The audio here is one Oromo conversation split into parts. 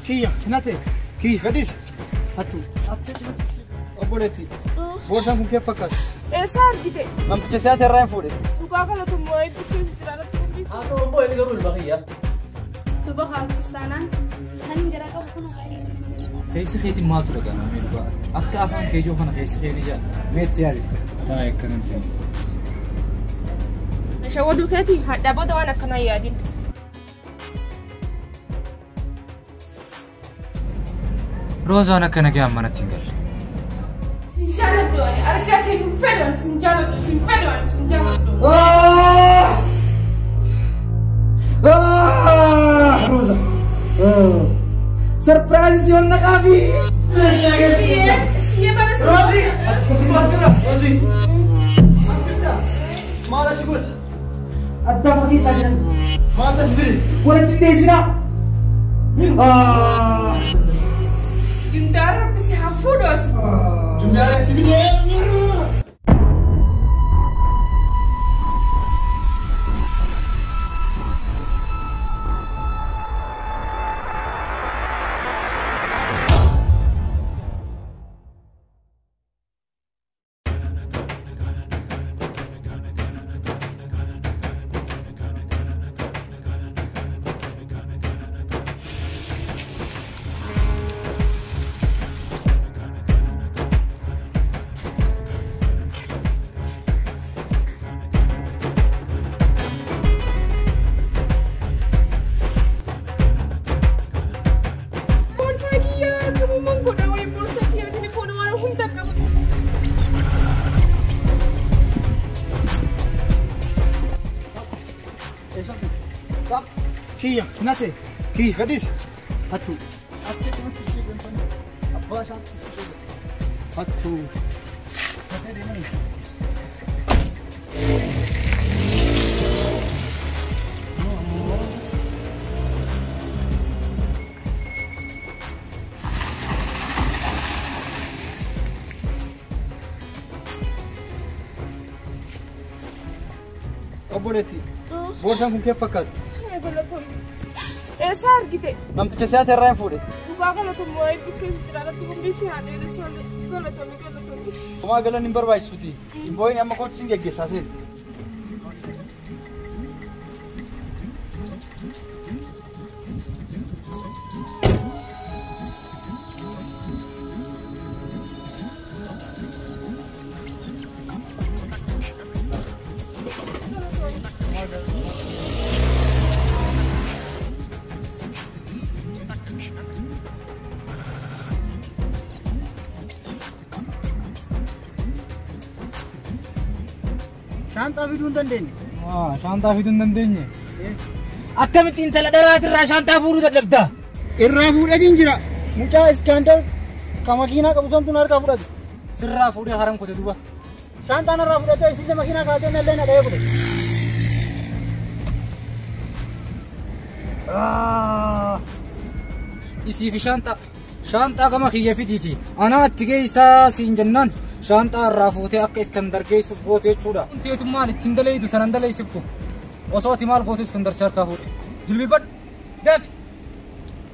Kiyya nate kiyya gadis hattu obboleetti boorsaan kun kee fakkaata. Eessa argite? Namticha si'aate irraa hin fuudhe. Dhugaa galatummaa hedduu keessa jira irratti qopheessi. Haa ta'u immoo inni garuu ilma kiyya. Duba kiristaanaan kan garaa qabu kun Keessi keetiin maaltu dhaga'ama mee dhugaa? Akka afaan keejoo kana keessi kee ni jaala. Meetti yaali. Taa'e akkanatti. Shawwaduu keetii hadhaa booda waan akkanaa yaadin. Roozaan akka nagaan manatti hin galle. Sin jaaladhu ani argaa kee hin fedhu ani sin jaaladhu sin fedhu ani sin jaaladhu. Roza. Surprise yoon naqaafi. Siyyee mana sin Rozi. Rozi. Maal asi godhe? Addaan fageessaa jiran. Maal as fide? Walitti dhiyeessinaa. Jundaa rabbi si haa fuudhu asi. Jundaa si fide. Boorsaa kiyyaa akkamumaan godha wayi boorsaa kiyyaa telefoona waan hunda qaba. Kiyya nate kiyya gadis hattu abbaa hattu. Obboleetti boorsaan kun kee fakkaata. Eessa argite? Namticha si'aate irraa hin fuudhe. Dhugaa galatummaa hedduu keessa jira irratti qopheessi haa dheeressu galatoomi galatoomi. Homaa galan hin barbaachisuuti. Hin boo'in amma kootu sin geggeessaa seeni. Shaanxaa fiduu hin dandeenye. Shaanxaa fiduu hin dandeenye. Akkamitti intala dharaatirraa shaanxaa fuudhuu dadhabdaa? Irraa fuudhatiin jira. Mucaa Iskaandar ka makiinaa qabu santu na harkaa fudhate. Sirraa fuudhee haram kute duuba. Shaanxaan irraa fudhatee isiise makiinaa kaatee nallee na dhahee fudhate. Isii fi shaanxaa. Shaanxaa gama kiyya fidiiti. Anaa itti geessaa siin jennaan shaanxaa irraa fuutee akka Iskandar geessuuf goote jechuudha. Teetummaan ittiin daleeydu tanan daleessiftu. Osoo ati maal gootu Iskandar si harkaa fuudhe. Jilbibbadhu. Dafi.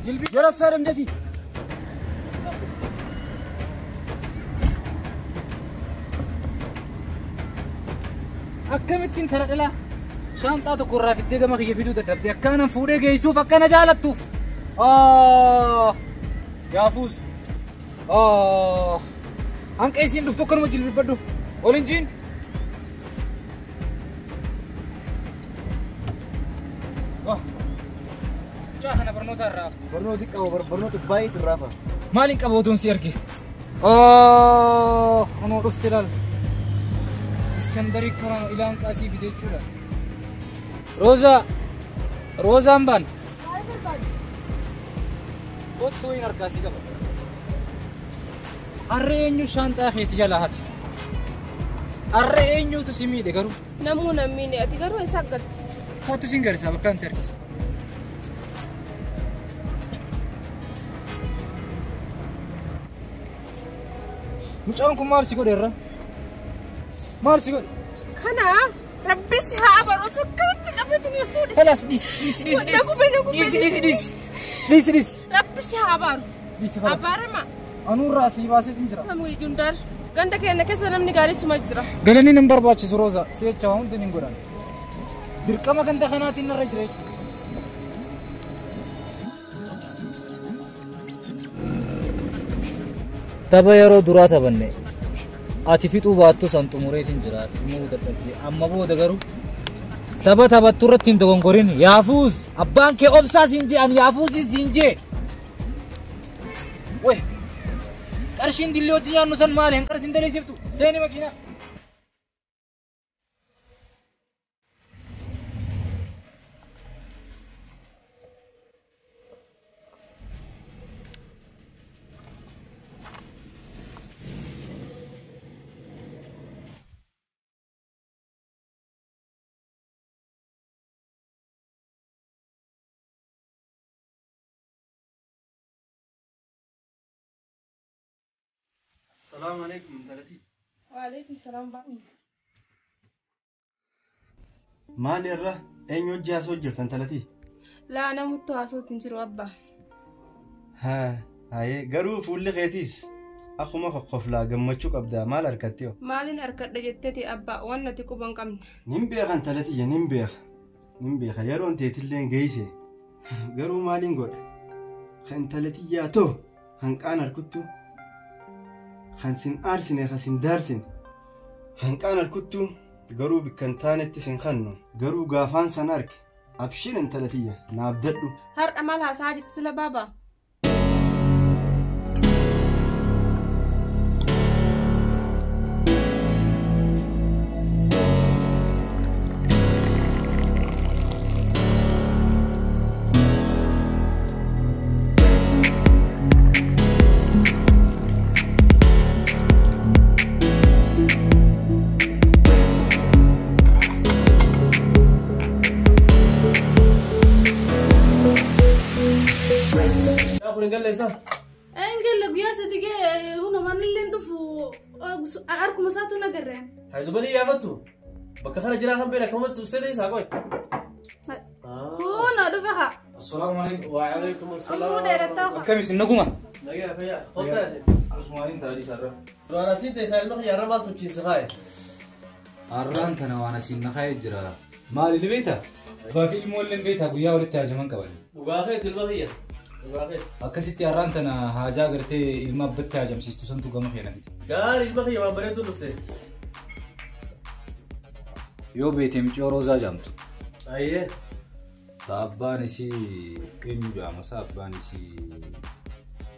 Jilbi. Jara saadam dafi. Akkamittiin tana dhalaa shaanxaa tokko irraa fiddee gama kiyya fiduu dadhabde akkaanan fuudhee geessuuf akkana jaalattuuf. Yaafuus. Hanqa isiin dhuftu akkanuma jilbibbadhu. Ol hin jiin. Mucaa kana barnoota irraa hafa. Barnooti qaba barnoota baay'eetu irraa hafa. Maaliin qaba oduun si arge? Kunoo dhufte ilaal. Iskandarii kana ilaan qaasii fide jechuudha. Roozaa. Roozaan baan. Maal barbaadde? Kottuu hin harkaa si qaba. Harree eenyu shaanxaa keessa jalaa hati? Harree eenyutu si miidhe garuu? Namuu na miine ati garuu eessa agarti? Kottu sin garsiisa bakka anti harkisa. Mucaan kun maal si godhe irra? Maal si godhe? Kana rabbi si haa abaru osoo akkamitti qabatanii fuudhe. Kalas dhis dhis dhis dhis. Na gube na gube. Dhis dhis dhis. Dhiisi dhiisi. Rabbi si haa abaaru. Dhiisi kalaas. Abaarama. Anuurraa asii baaseetiin jira. Namni Gundar. Ganda keenya keessa namni gaarii suma jira. Galanni nan barbaachisu Rooza. Si'acha waa hundi ni godhan. Dirqama ganda kanaatiin narra jira jechuudha. Tapha yeroo duraa taphanne ati fixuu baattu san xumureetiin jira. Ati xumuruu dadhabde. Amma booda garuu tapha taphattu irratti hin dogongorin. Yaafuuz abbaan kee obsaa siin jee ani yaafuuziin siin jee. Weh qarshiin dillee hojii nyaannu san maali? Hin qarshiin daleessiftu. Seeni makiinaa. Salaamu alaikum intalati. Waalaikum salaam baami. Maal irra eenyu hojii haasoo jirta intalati? Laa namuttu haasootti hin jiru abbaa. Haa haye garuu fuulli keetiis akkuma qoqqoflaa gammachuu qabdaa maal harkattee? Maaliin harkadha jetteeti abbaa waan nati quba hin qabne. Nin beeka intalati nin beeka. Nin beeka yeroon teetillee geesse garuu maaliin godha? Kan intalati yaatoo hanqaan harkuttu kan sin aarsine kan sin daarsine hanqaan harkuttu garuu bikkan taanetti sin kannu garuu gaafaan san arge abshiin intalatiyya naaf dadhu. Har'a maal haasaa jirti sila baaba? Engel guyyaa sadii gee huna manillee dhufu harkuma isaatu na garreen. Haydubanii yaafattu bakka kana jiraa kan beela akkamatti uffisee isaa qoy. Kun dhufe haa. Assalaamu alaikum. Wa alaikum assalaam. Ammoo dheerattaa haa. Akkam isin naguma? Nagaa fayyaa. Kottaa. Usmaaniin taa'anii sarara. Duraan asiin teessaa ilma kiyya har'a maaltu chiinsi kaaye? Har'aan kana waan asiin na kaa'ee jira. Maali ni beektaa? Abbaa fi ilmoolleen beektaa guyyaa walitti haajaman qaban. Dhugaa keeti ilma kiyya. Dhugaa keeti. Akkasitti har'aan tana haajaa gartee ilma abbatti haajamsiistu santu gama keena fide. Gaarii ilma kiyya waan bareeduun dhufte. Yoo beekte miciyoo Roozaa jaamtu. Ayyee. Abbaan isii eenyu jaama isaa abbaan isii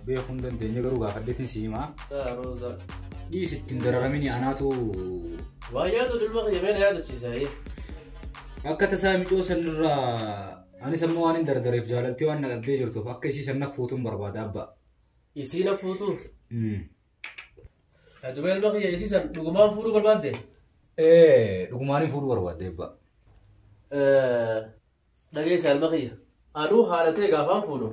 beekuu hin dandeenye garuu gaafadheetiin si himaa. Roozaa. Dhiisi ittiin dararamini anaatu. Waa yaadu ilma kiyya meena yaadachiisa. Akka tasaa miciyoo sanirraa anis ammoo waan hin dardareef jaalaltee waan na qabdee jirtuuf akka isii san na fuutuun barbaada abbaa. Isii na fuutuuf? Duba ilma kiyya isii san dhugumaan fuudhuu barbaadde? Dhugumaan fuudhuu barbaadde abbaa. Dhageessa ilma kiyya. Anuu haadha ta'e gaafaan fuudhu.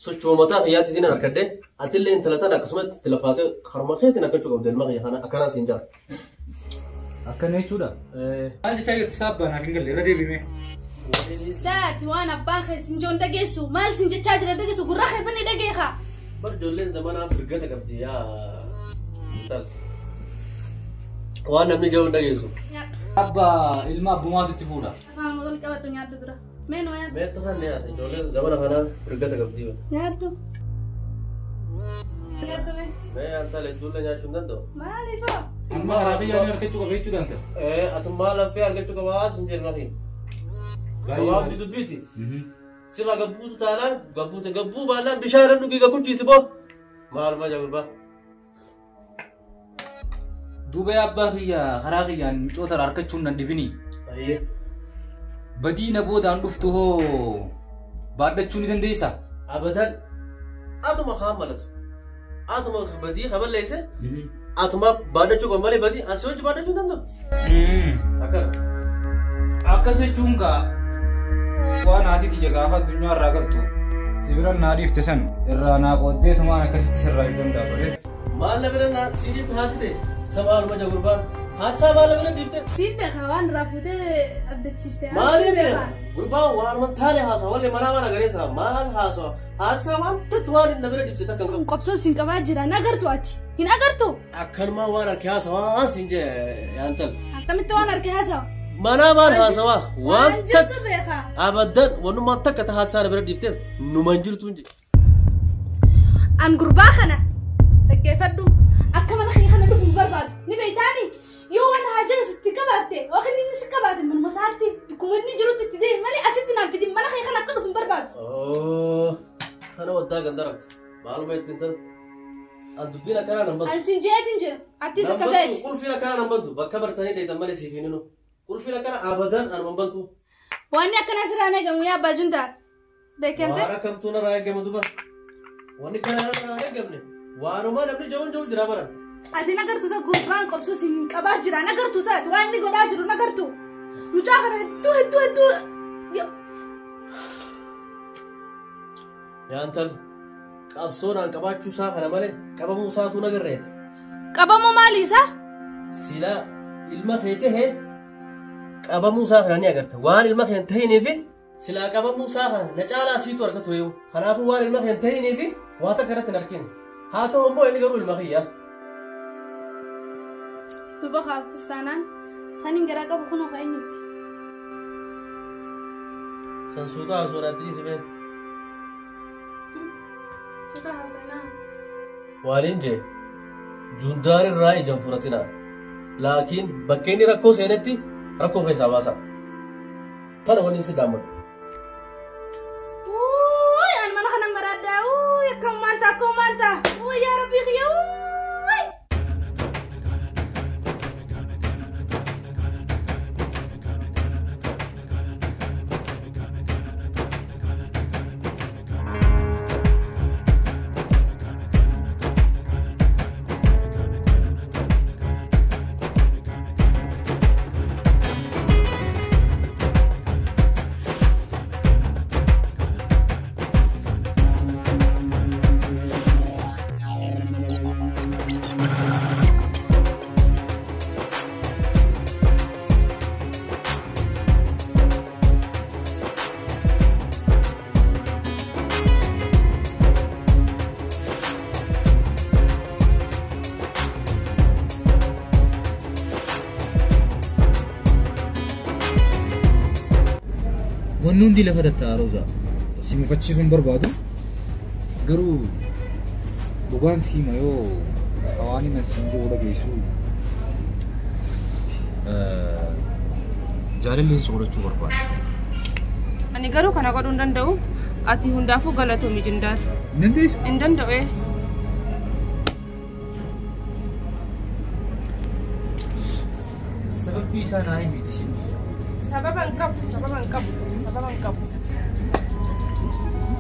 Sochooma mataa kiyyaatti isiin harkadde atillee intala tana akkasumatti itti lafaatee harma keetiin akkachuu qabde ilma kiyya kana akkanaa siin jaa. Akkana jechuudha? Maal jechaa jirti saabbaa naaf hin galle irra deebimee. Saati waan abbaan kee sin joon dhageessu maal sin jechaa jira dhageessu gurra kee bani dhageekaa. Bar ijoolleen zamanaa firgata qabdi yaa intal. Waan namni jiru hin dhageessu. Abbaa ilma abbumaatu itti fuudha. Afaan wal qabatu nyaaddu dura. Mee numa nyaaddu. Mee tahan nyaata ijoolleen zamana kanaa firgata qabdi. Nyaaddu. Nyaaddu mee. Mee antal hedduullee nyaachuu hin danda'u. Maaliifoo? Amma karaa biyyaa ni argachuu qaba jechuu danda'a. Atummaa laffee argachuu qabaa sin jedhu lafiin. Gabaabdi dubbiiti. Sirra gabbuutu taanaan gabbuute gabbuu baannaan bishaan irra dhugii gagguchiisi boo. Maal maja gurbaa. Duuba abbaa kiyya karaa kiyyaan micoota harkachuun nan dhibini. Badii na boodaan dhuftu hoo baadhachuu ni dandeessaa? Abadan atuma kaan malatu. Atuma badii kaballeesse. Atuma baadhachuu qaba malee badii asii hojii baadhachuu hin danda'u. Akkana. Akkas jechuun gaa waan haati tiyya gaafa addunyaa irraa galtu sibira naa dhiifte san irraa naa qooddeetumaan akkasitti sirraa hin danda'a ture. Maal na bira naa sii dhiifte haati ta'e sabaa olma jira gurbaan. Haati isaa maal na bira dhiifte? Sii beekaa waan irraa fuutee Abdachiiste. Maali beeka? Gurbaan waan taane haasawa wallee manaa mana gareessa maal haasawa? Haasawa waan takka waan inni bira dhibse takka hin qabu. Qabsoon siin qabaa jira hin agartu ati hin agartu. Akkanumaa waan harki haasawaa siin jee yaantal. Akkamitti waan harki haasawa? Manaa maal haasawaa? Waan jirtu beeka. Abaddan wanummaa takka ta haasaa bira dhiifteef numan jirtu hin jedhe. An gurbaa kana dhaggeeffadhu akka mana kee kana dhufu hin barbaadu ni beektaani yoo waan haajaa sitti qabaatte yookiin inni si qabaate manuma isaatti akkuma inni jirutti itti deemi malee asitti naan fidin mana kee kana akka dhufu hin barbaadu. Tana waddaa gandaramte maaluma ittiin tana an dubbiin akkanaa nan baddu. An siin jeetiin jira attis akka feeti. Qulfiin akkanaa nan baddu bakka bartanii dheetan malee siif hin hinu qulfiin akkanaa abadan anuma bantu. Wanni akkanaa sirraa eegamu yaa abbaa juntaa beekamte. Waan akkamtuu narraa eegamu duba. Wanni kana narraa eegamne waanuma namni jawun jawun jira baran. Ati nagartu isa gurbaan qabsoo siin qabaa jira nagartu isaati waan inni godhaa jiru nagartu. Mucaa kana hedduu hedduu hedduu. Yaantal qabsoonaan qabaachuu isaa kana malee qabamuu isaatu nagarreeti. Qabamuu maali isaa? Silaa ilma kee tahee qabamuu isaa kana ni agarta. Waan ilma kee hin tahiniifi silaa qabamuu isaa kana na caalaa siitu argatu yoo. Kanaafuu waan ilma kee hin tahiniifi waa takka irratti hin argine. Haa ta'u immoo inni garuu ilma kiyya. Duuba kiristaanaan kan hin garaa qabu kunoo eenyuti? San suuta haasoo naatti dhiisi mee. Suuta haasoo naa. Waan jee jundaan irraa ija hin fudhatinaa. Laakiin bakka inni rakkoo seenetti rakkoo keessaa baasa. Tana wanni si daammadhu. Uuy ani mana kana maraadhaa. Uuy akkam maanta akkam maanta. Uuy yaa rabbii kiyya. Uuy. Wanni hundi lafa tatta'a Roozaa. Si mufachiisuun barbaadu garuu dhugaan siima yoo hawaani nan siin jiru dhageessu jaalalleen si godhachuu barbaada. Ani garuu kana godhuu hin danda'u. Ati hundaafuu galatoomi Jindaar. Hin dandeessu? Hin danda'u. Sababni isaa naa himi isin dhiisa. Sababa hin qabu, sababa hin qabu, sababa hin qabu.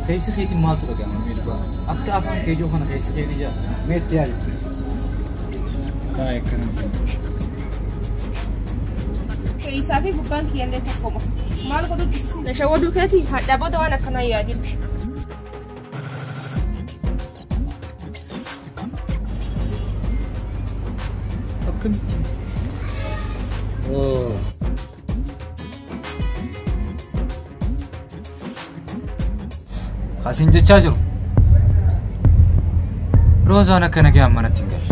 Keessa keetiin maaltu dhaga'ama mee dhugaa? Akka afaan keejoo kana keessa keetii jira. Meetti yaali. Taa'ee akkana. Keessaa fi gubbaan kiyyaallee tokkoma. Maal godhu na shawwaduu keetii hadhaa booda waan akkanaa yaadin. Akkamitti? Kasiin jechaa jiru. Roozaan akka nagaan manatti hin galle.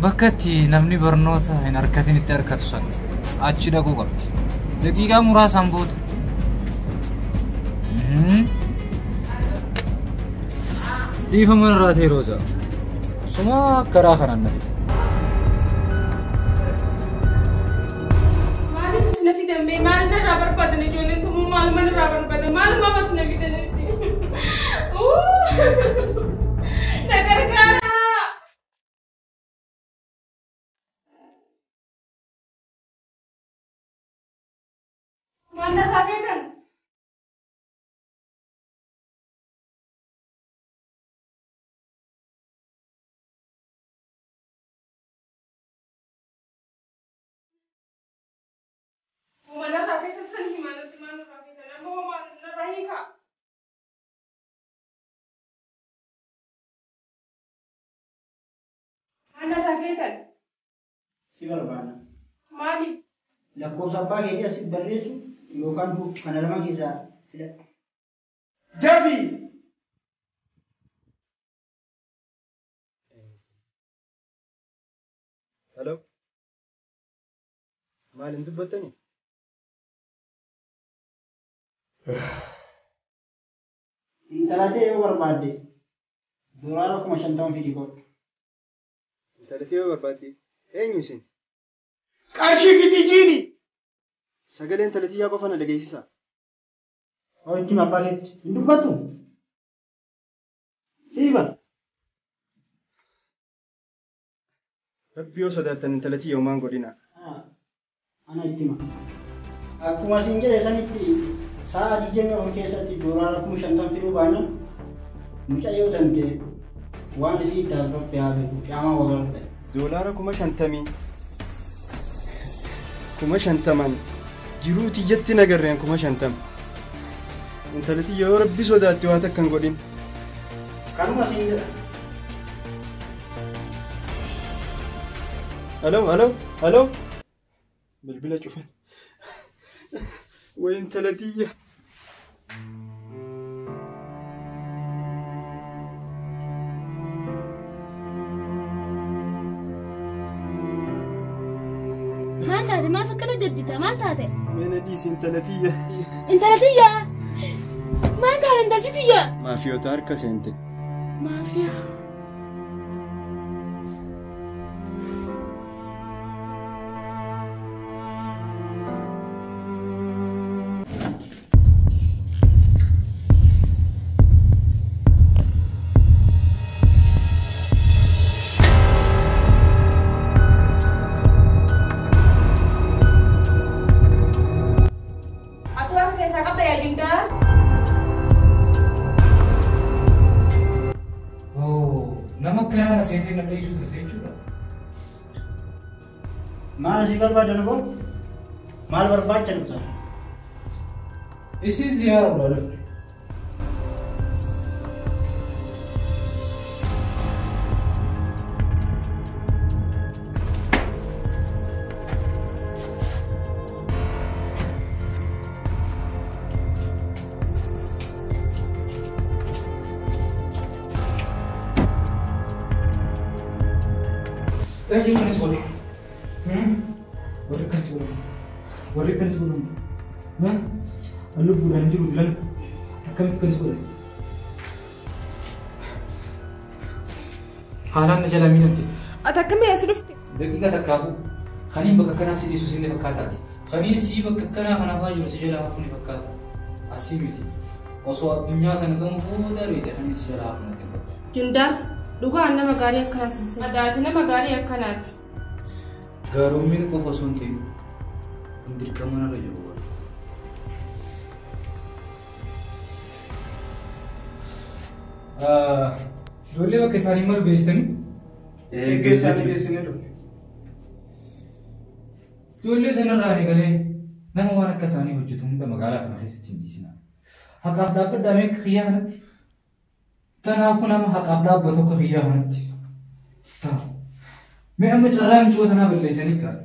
Bakka itti namni barnoota hin argatin itti argatu sana achi dhaquu qabdi. Daqiiqaa muraasaan booda. Dhiifama irraa ta'e Roozaa. Suma karaa kanaan na fide. Maaliif na fidamee maal narraa barbaadan ijoolleen tumuu maaluma narraa barbaadan maaluma mas na fidan na gargaara. Maal narraa beekan? Mana rafeetan san himaa natti maal rafeetan amma homaa narraa hiikaa. Maal narraa feetan? Si barbaada. Maaliif? Lakkoofsa abbaa keetii as barreessu yookaan kana lama keessaa filadhu. Dafi! Hello? Maal hin dubbattanii? Intala tee yoo barbaadde $50,000 fidi godhu. Intala tee yoo barbaadde eenyu isin? Qarshii fidi jiini! Sagalee intala tiyyaa qofa na dhageessisaa. Hojii abbaa keetti hin dubbattu? Siiba. Rabbi yoo sodaattan intala tiyya homaa hin godhinaa. Ana itti hima. Akkuma isin jedhe sanitti sa'a 24 keessatti $50,000 fiduu baanaan mucayyoo tante waan isii itti rabbi haa beeku qiyaamaa waggaa ta'e. $50,000 50,000 jiruu tiyyatti nagarreen 50,000. Intala tiyya yoo rabbi sodaatte waa takka hin godhin. Kanuma siin jedha. Hello, hello, hello. Bilbila cufan. Way intala tiyya. Maal taate? Maaf akkana gaddita? Maal taate? Mana dhiisi intala tiyya. Intala tiyya! Maal taate intalti tiyya? Maafiyoota harka seente. Maafiyaa. Maal asii barbaadan boo? Maal barbaacha dhuftan? Isin ziyaara dhufne. Eenyu kanis godhe? Warri akkanas godhan. Warri akkanas godhan. Lubbuudhaan hin jiru dilan akkamitti akkanas godhan? Haalaan na jalaa miidhamte. Ati akkamii as dhufte? Daqiiqaa takkaafuu kaniin bakka akkanaa si dhiisu si ni fakkaataati. Kaniin sii bakka akkanaa kanaafaa jiru si jalaa hafuu ni fakkaata. Asii miti. Osoo addunyaa tana gamu booda beekte kaniin si jalaa hafuu natti hin fakkaatu. Jundaa dhugaan nama gaarii akkanaa sin seena. Adaati nama gaarii akkanaati. Gaarommiin qofa osoo hin ta'in kun dirqama narra jiru. Ijoollee bakka isaanii malu geessitanii? Geessanii geessinee dhufne. Ijoollee sanarraa eegalee nama waan akka isaanii hojjetu hunda magaalaa kana keessatti hin dhiisina. Haqaaf dhaabbadhaa mee akka kiyyaa kanatti? Kanaafuu nama haqaaf dhaabbatu akka kiyyaa kanatti. Ta'a. Mee amma carraa miicoo tanaa balleessanii kaa'an.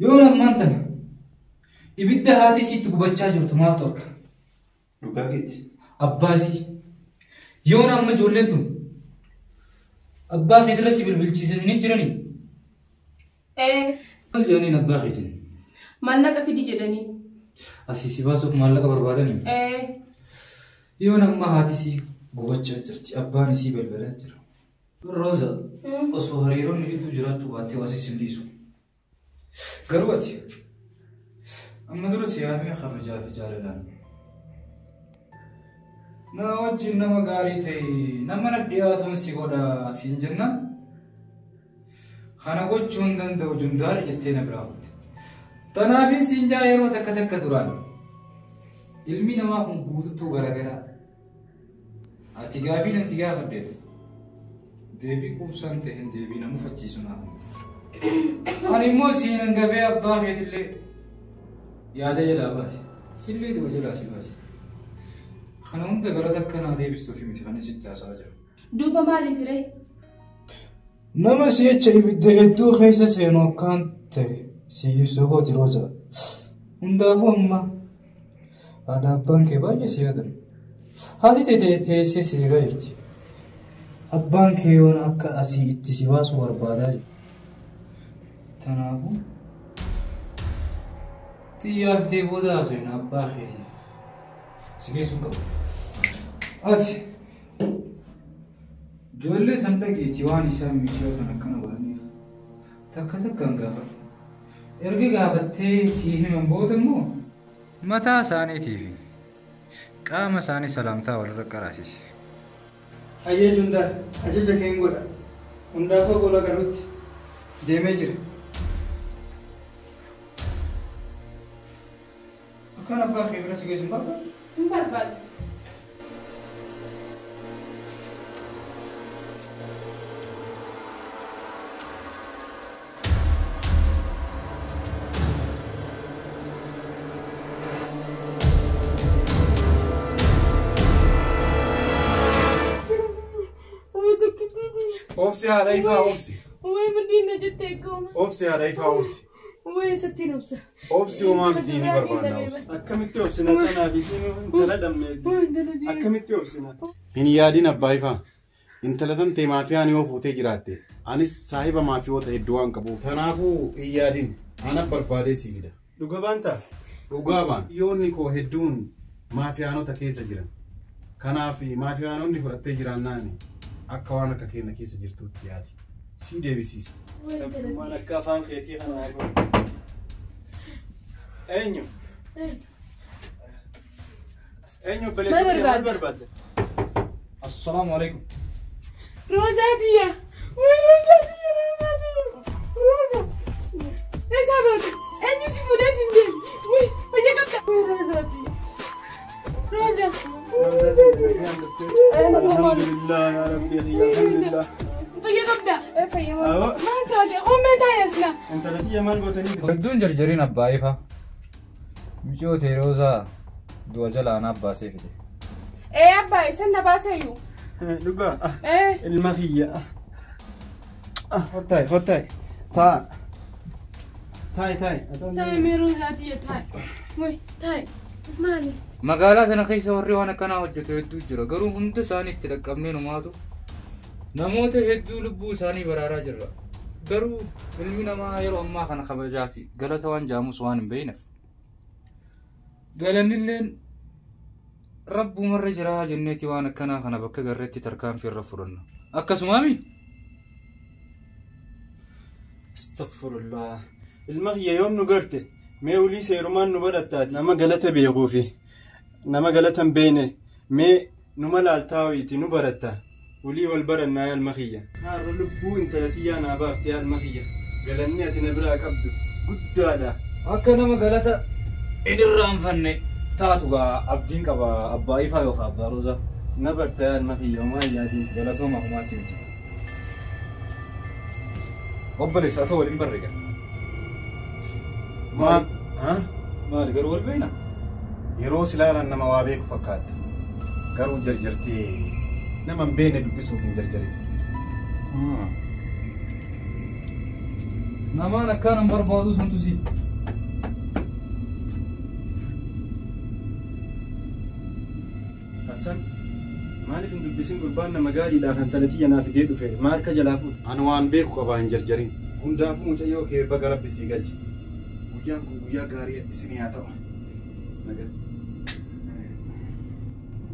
Yoo lammaan tana ibidda haati isiitti gubachaa jirtu maaltu arga? Dhugaa keeti. Abbaasii. Yoo amma ijoolleen tun abbaa keetirra si bilbilchiisanii jiranii? Maal jedhaniin abbaa keetiin? Maallaqa fidi jedhanii. Asii si baasuuf maallaqa barbaadanii? Yoo amma haati isii gubachaa jirti abbaan isii balbalaa jira. Rooza osoo hariiroonni gidduu jiraachuu baattee asii sin dhiisu. Garuu ati amma dura si yaamee kabajaa fi jaalalaan. Na wajjin nama gaarii ta'e nama na dhiyaatuun si godha siin jennaan kana gochuu hin danda'u jundaari jettee na biraa kutte. Tanaafin siin jaa yeroo takka takka duraan ilmi namaa kun guututtuu garaagaraa. Ati gaafii na si gaafadheef deebii quubsaan ta'e hin deebii nama uffachiisu naaf. Ani immoo siin hangafee abbaa keetillee yaada jalaa baase. Sillee du'a jalaa si baase. Kana hunda galata akkanaa deebistuuf miti kan isitti haasa'aa jiru. Duuba maaliif ree? Nama si'acha ibidda hedduu keessa seenu akkaan ta'e si ibsu kooti Rooza. Hundaafuu amma haadha abbaan kee baay'ee si yaadan. Haati tee teessee si eegaa jirti. Abbaan kee yoona akka asii itti si baasu barbaadaa jira. Kanaafuu xiyyaa fitee booda haasofna abbaa keetiif. Si geessuu hin qabu. Ati ijoollee san dhageetii waan isaan miidhagoo akkana godhaniif takka takkaan gaafadhu. Erga gaafattee si himan booda immoo mataa isaaniitii fi qaama isaanii salaamtaa walirra qaraasisi. Hayyee Jundar, ajaja kee hin godha. Hundaafuu gola galuutti deemee jira. Akkaan abbaa kee bira si geessu hin barbaadu? Hin barbaadu. Obsi haadha ifaa obsi. Way furdina jettee gooma. Obsi haadha ifaa obsi. Way sattiin obsa. Obsi homaa miti ni barbaanna obsi. Akkamitti obsina sanaaf isiin intala dhabneeti. Akkamitti obsina? Hin yaadin abbaa ifaa. Intala tantee maafiyaan yoo fuutee jiraatte anis saahiba maafiyoota hedduu waan qabuuf. Kanaafuu hin yaadin ana barbaadee si fida. Dhuga baantaa? Dhugaa baan. Yoonni koo hedduun maafiyaanota keessa jiran. Kanaaf maafiyaanonni fudhattee jiraannaan akka waan akka keenya keessa jirtuutti yaadi. Si deebisiisa. Waan akka afaan keetii kana haa godhu. Eenyu? Eenyu obboleessa kee maal barbaadde? Assalaamu alaikum. Roozaa tiyya. Way Roozaa tiyya Roozaa tiyya. Roozaa. Eessaa baate? Eenyu si fuudhee si hin deemi? Way fayyaa qabda. Way Roozaa tiyya. Roozaa. Alhamdulillah ya Rabbi alhamdulillah. Fayyaa qabda. Fayyaa. Maal taate? Qommee taa'e asla. Intala tiyya maal gootanii? Hedduun jarjariin abbaa ifaa. Miicoo tee Roozaa du'a jalaa anaaf baasee fide. Ee abbaa isan na baaseyyuu. Dhugaa. Ilma kiyya. Hottaayi hottaayi. Taa. Taayi taayi. Taayi mee Roozaa tiyya taayi. Way taayi. Maali? Magaalaa kana keessa warri waan akkanaa hojjetu hedduu jira. Garuu hunda isaanii itti dhaqqabnee numaatu namoota hedduu lubbuu isaanii baraaraa jirra. Garuu ilmi namaa yeroo ammaa kana kabajaa fi galata waan jaamus waan hin beekneef. Galannilleen rabbumarra jiraa jenneeti waan akkanaa kana bakka garreetti tarkaanfii irra fudhanna. Akkasumaami? Astaghfirullah. Ilma kiyya yoom nu garte? Mee ulii seerumaan nu barattaati. Nama galata beekuufi nama galata hin beekne mee numa laaltaawiiti nu baratta. Ulii wal barannaa yaa ilma kiyya. Har'a lubbuu intala tiyyaa naa baafte yaa ilma kiyya. Galanni ati na biraa qabdu guddaadha. Akka nama galata hin irraanfanne taatu gaa abdiin qaba abbaa ifaa yookaan abbaa Roozaa. Na barta yaa ilma kiyya homaa hin yaadin. Galatooma homaati miti. Obboleessa atoo waliin barre gaa. Maal? Maali garuu wal beekna? Yeroo si ilaalan nama waa beeku fakkaatta. Garuu jarjartee nama hin beekne dubbisuuf hin jarjarin. Namaan akkaan hin barbaadu santu si. Hassan maaliif hin dubbisin gurbaan nama gaariidhaa kan intala tiyya naa fidee dhufe maa harka jalaa fuute? Ani waan beeku qabaa hin jarjarin. Hundaafuu mucayyoo kee baga rabbi sii galche. Guyyaan kun guyyaa gaarii isinii haa ta'u.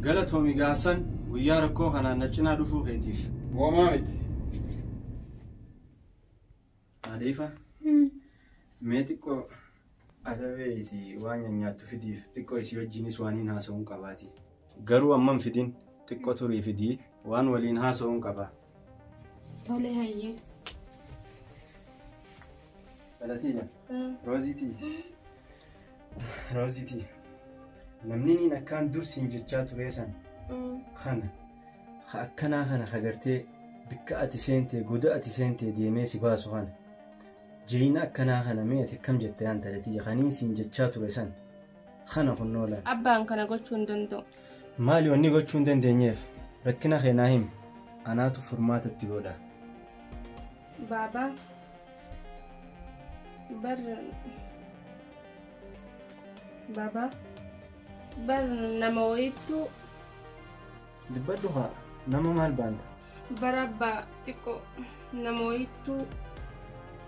Galatoomi gaa Hassan guyyaa rakkoo kanaan na cinaa dhufuu keetiif. Homaa miti. Haadha ifaa. Mee xiqqoo adabeeti waan nyaattu fidiif xiqqoo isii wajjinis waan hin haasa'uun qabaati. Garuu amman fidin xiqqoo turii fidii waan waliin haasa'uun qaba. Tole hayyee. Galatiyya. Rooziitii. Rooziitii. Namni niin akkaan dursiin jechaa ture san kana akkanaa kana agartee bikka ati seentee goda ati seentee deemee si baasu kana jireenya akkanaa kana mee ati akkam jettee aan talatiyya kaniin siin jechaa ture san kana kunnoo laal. Abbaan kana gochuu hin danda'u. Maali wanni gochuu hin dandeenyeef rakkina keenaa himi anaatu furmaatatti godha. Baabaa bar baabaa bar nama wayittuu Dubbadhu haa nama maal baanta? Bara abbaa xiqqoo nama wayittuu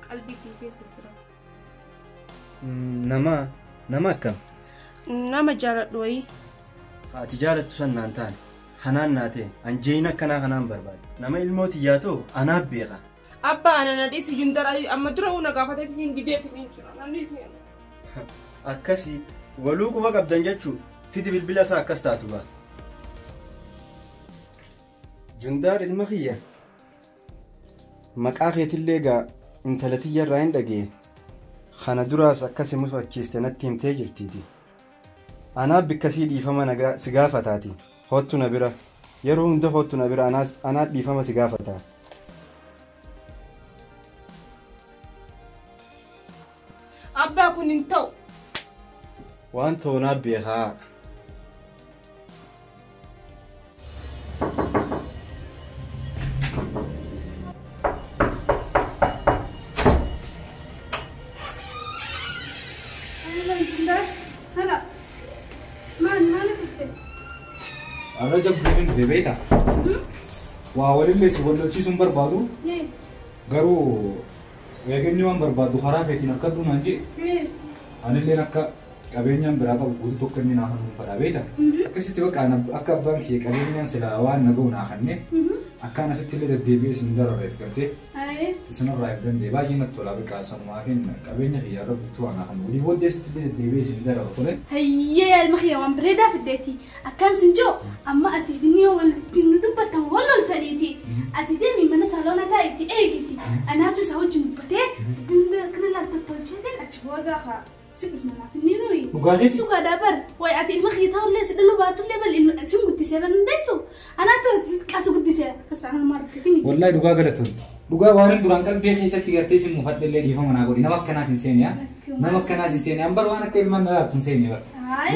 qalbii keessa jira. Nama akkam? Nama jaaladhu wayii. Ati jaalattu san naan taane kanaan naa ta'e anjeeyina akkanaa kanaan barbaade. Nama ilmoo xiyyaa ta'u anaaf beeka. Abbaa ana na dhiisi jundara amma dura una gaafateetiin hin dideetiin hin jira. Namni Akkasii waluu quba qabdan jechuun fidi bilbila isaa akkas taatu ba'a. Jundaar ilma kiyya maqaa keetillee gaa intala tiyya irraa hin dhagee kana duraas akkasi mufachiiste natti himtee jirtiiti. Anaaf bikkasii dhiifama si gaafataati. Hoottu na bira yeroo hunda hoottu na bira anaaf dhiifama si gaafataa. Abbaa kun hin ta'u. Waan ta'u naaf beekaa. Ana jabduufin dhufe beektaa? Waa walillee si wallolchiisuun barbaadu garuu eeganni waan barbaaddu karaa feetiin akka dhumaan jee anilleen akka qabeenyaan biraa qabu guutuu tokko inni naa hannuun fadhaa beektaa? Akkasitti bakka akka abbaan kiyya qabeenyaan silaa waan na ga'u naa kennee akkaan asitti illee deddeebi'ee isin dararreef gartee isinirraa if danda'e baay'ee natti tola bakka sanumaafin qabeenya kiyya irra guutuu waan naa kennu walii booddee asitti illee deddeebi'ee isin darara tole. Hayyee ilma kiyya waan bareedaa fiddeeti akkaan sin jiru amma ati ni walitti nu dubbattan wal loltaniiti ati deemi mana saaloona taa'iiti eegiti anaatu isa wajjin dubbatee dubbii hunda akkana laal tottolcheetiin achi booda haa si dhufna naaf inni nuyi. Dhugaatii? Dhugaadhaa bar wayi ati ilma kiyya ta'ullee si dhaluu baatullee bal ilma sin guddisee bar hin beektu anaatu qasa guddisee akkas ta'an nama rakkatini. Wallahi dhugaa galatoon dhugaa waan hin duraan qalbii keessatti gartee sin mufadhellee dhiifama naa godhi nama akkanaas hin seene nama akkanaas hin seene ambar waan akka ilmaan na laattu hin seene bar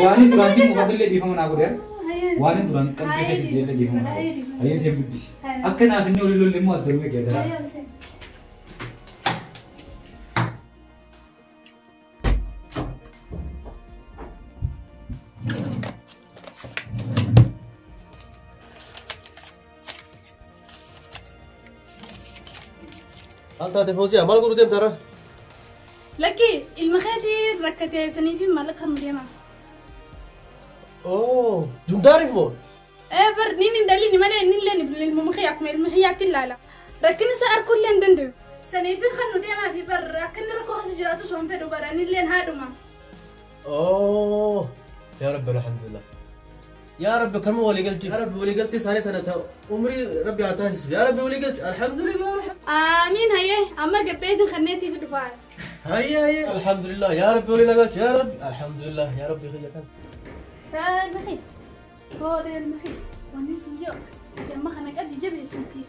waan hin duraan sin mufadhellee dhiifama naa godhi waan hin duraan qalbii keessatti jellee dhiifama naa godhi hayyee deem dubbisi akka naaf inni olii lolle immoo adda nuyi geedara. Maal taate Fawziyaa maal godhuu deemta har'a? Lakki ilma keetii rakkatee sanii fi maallaqa kan deema. Oo Jundaariif moo? Bar niin hin daliini malee inni illee ilma kiyya akkuma ilma kiyyaatti ilaala. Rakkin isaa arguu illee hin danda'u. Sanii fi kan nu deemaa fi bar akka inni rakkoo keessa jiraatu osoo hin fedhu bara inni illee haadhuma. Oo yaa Rabbi alhamdulillah. Yaa Rabbi kanuma walii galchi. Yaa Rabbi walii galtee isaanii tana ta'u umrii Rabbi haa taasisu. Yaa Rabbi walii galchi alhamdulillah. Amiin hayyee amma gabbeetiin kanneetiif dhufaa. Hayyee hayyee alhamdulillah yaa Rabbi walii galchi yaa Rabbi alhamdulillah yaa Rabbi kiyya kan. Ilma kiyya hoo ilma kiyya wanni sin jiru ati amma kana qabdi jabeessiiti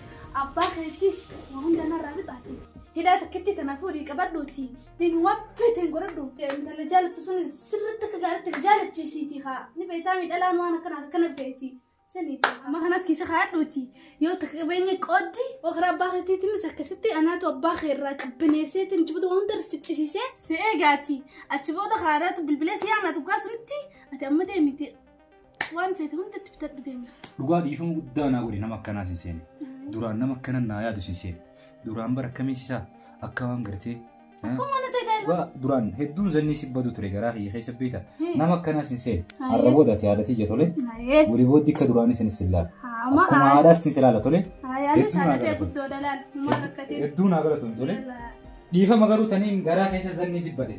abbaa keettis waa hunda narraa fixaati. Hidhaa takkitti tana fuudhii qabadhuuti deemi waan feeteen godhadhu. Intala jaalattu sun sirriitti akka gaariitti jaalachiisiiti haa ni beektaa miidhalaan waan akkanaaf akkana feeti. Saniiti amma kanas keessa kaa'adhuuti yoo takka qabeenya qooddi okra abbaa keetiitiinis akkasitti anaatu abbaa kee irraa qabbaneesseetiin achi booda waan hunda ficcisiisee si eegaati achi booda haaraatu bilbilee si yaamatu dhugaa sunitti ati amma deemiti waan feete hundatti bitadhu deemi. Dhugaa dhiifama guddaa naa godhi nama akkanaas hin seene duraan nama akkana naa yaadu hin seene duraan bara akkamiis isaa akka waan gartee Dhugaa duraan hedduun zanni si badu ture garaa kiyya keessa beekta nama akkanaas hin seene har'a booda ati haadha tiyya tole walii booddi akka duraanis hin sillaala akkuma haadhaatti hin sillaala tole hedduu naa galatoon tole dhiifama garuu taniin garaa keessa zanni si bade.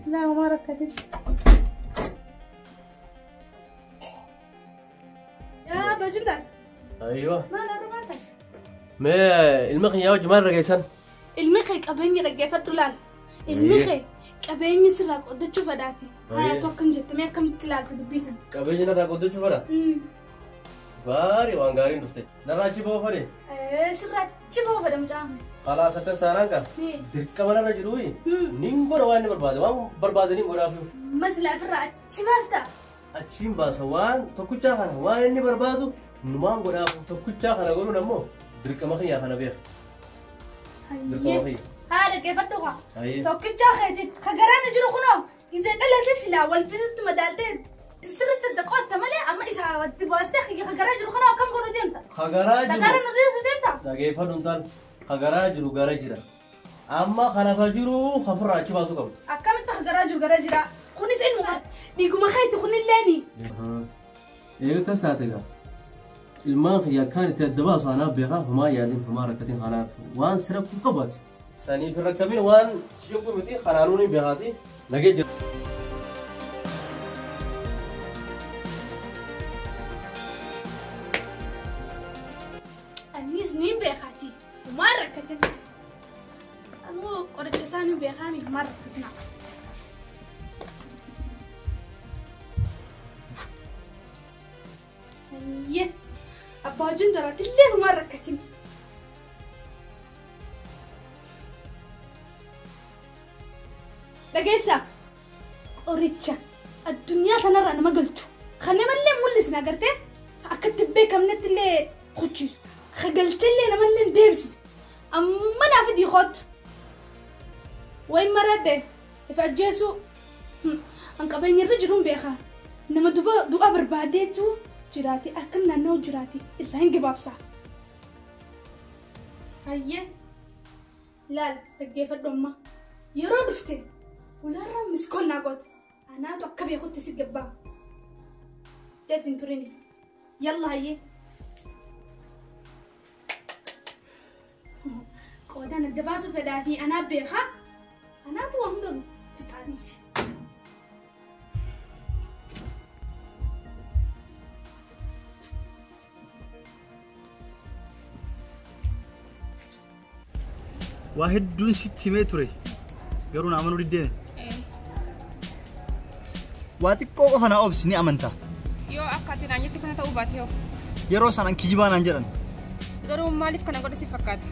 Yaa Bajundar. Ayyoo. Maal har'a maal Mee ilma kiyyaa wajji maal dhageessan? Ilmi kee qabeenya dhaggeeffadhu laal. Ilmi kee qabeenya sirraa qoodachuu fedhaati. Hayaatu akkam jettamee akkamitti ilaalta dubbisan? Qabeenya narraa qoodachuu fedha? Gaarii waan gaariin dhufte. Narraa achi ba'uu fedhe? Sirraa achi ba'uu fedha mucaan. Khalaas akkas taanaan kan dirqama narra jiru nin godha waan inni barbaade waan barbaade nin godhaaf. Maslaa ofirraa achi baafta? Achiin baasa waan tokkichaa kana waan inni barbaadu numaan godhaaf tokkichaa kana godhuun ammoo dirqama kiyyaa kana beeka. Dirqama kiyya. Haa dhaggeeffadhu kaa. Tokkichaa keetiif ka garaan jiru kunoo gizee dhalate silaa wal bitutti madaaltee sirriitti adda qotta malee amma isa watti baastee ka garaa jiru kunoo akkam godhu deemta. Ka garaa jiru. Dhagaarra nu deemsu deemta. Dhaggeeffadhu intal. Ka garaa jiru gara jira. Amma ka lafa jiru kafurraa achi baasuu qabu. Akkamitti ka garaa jiru gara jira? Kunis ilmuma dhiiguma keeti kunilleeni. Eega akkas taate gaa. Ilmaan kiyya akkaan itti adda baasu anaaf beekaa homaa yaadin homaa rakkatin kanaaf waan si rakkuu qabaati. Saniif hin rakkamin waan si cuqqu miti kanaanuu ni beekaati nagee jira. Anis niin beekaati homaa rakkatin. Anuu qoricha isaa niin beekaami homaa rakkatina. Ayyee. Abbaa hojiin daraatillee homaa rakkatin. Dhageessaa qoricha addunyaa tanarraa nama galchu kan namallee mul'isne agartee akka itti beekamnetti illee kuchiisu ka galchallee namallee hin deebisne amma naaf idii kootu wayi maradde if ajjeesuu an qabeenya irra jiruun beekaa nama du'a barbaadeetu jiraate akkam naannoo jiraate irraa hin gabaabsaa. Hayyee laal dhaggeeffadhu amma yeroo dhufte ulaarraa miskoonnaa goote anaatu akka beekutti si gabbaa. Deef hin turini yalla hayyee. Qoodaan adda baasuu fedhaa fi anaa beekaa anaatu waa hunda fixaaniisi. Waa hedduun sitti himee ture garuu na amanuu diddeen. Waa xiqqoo qofa na obsi ni amantaa. Yoo akka ati naan jette kana ta'uu baate hoo? Yeroo isaan an kijibaa naan jedhan. Garuu maaliif kana godhe si fakkaata?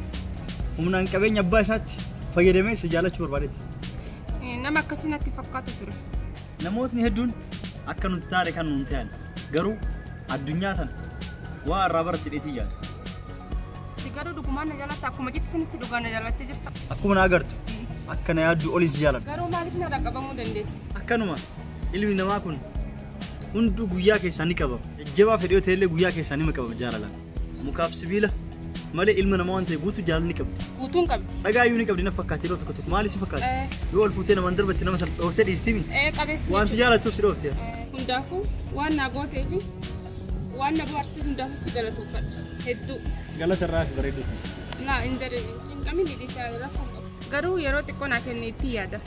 Humnaan qabeenya abbaa isaatti fayyadamee si jaalachuu barbaadeeti. Nama akkasii natti fakkaatu ture. Namootni hedduun akka nuti taane kan nuun ta'an garuu addunyaa tana waa irraa baratte dheetii yaada. Garuu dhugumaan na jaalatta akkuma jette sanitti dhugaan na jaalattee jirta. Akkuma na agartu akka na yaaddu olin si jaaladha. Garuu maaliif narraa qabamuu dandeetti? Akkanuma ilmi namaa kun hunduu guyyaa keessaa ni qabama. Jajjabaa fedhii yoo ta'ellee guyyaa keessaa ni qabama jaalalaan. Mukaaf sibiila malee ilma namaa waan ta'e guutuu jaalala ni qabdi. Guutuun qabdi. Dhagaa iyyuu ni qabdi na fakkaate yeroo tokko tokko maali si fakkaate? Yoo ol fuutee namaan darbatti nama sana dhooftee dhiistii mi? Qabees. Waan si jaalattuuf si dhoofte. Hundaafuu waan naa gootee fi waan na bohaarsite hundaafuu si galatoofadha. Hedduu. Galata irraa fi bareedduu. Laa hin darbe hin qabin dhiisaa rakkoo qabu. Garuu yeroo xiqqoo naa kenne itti yaada.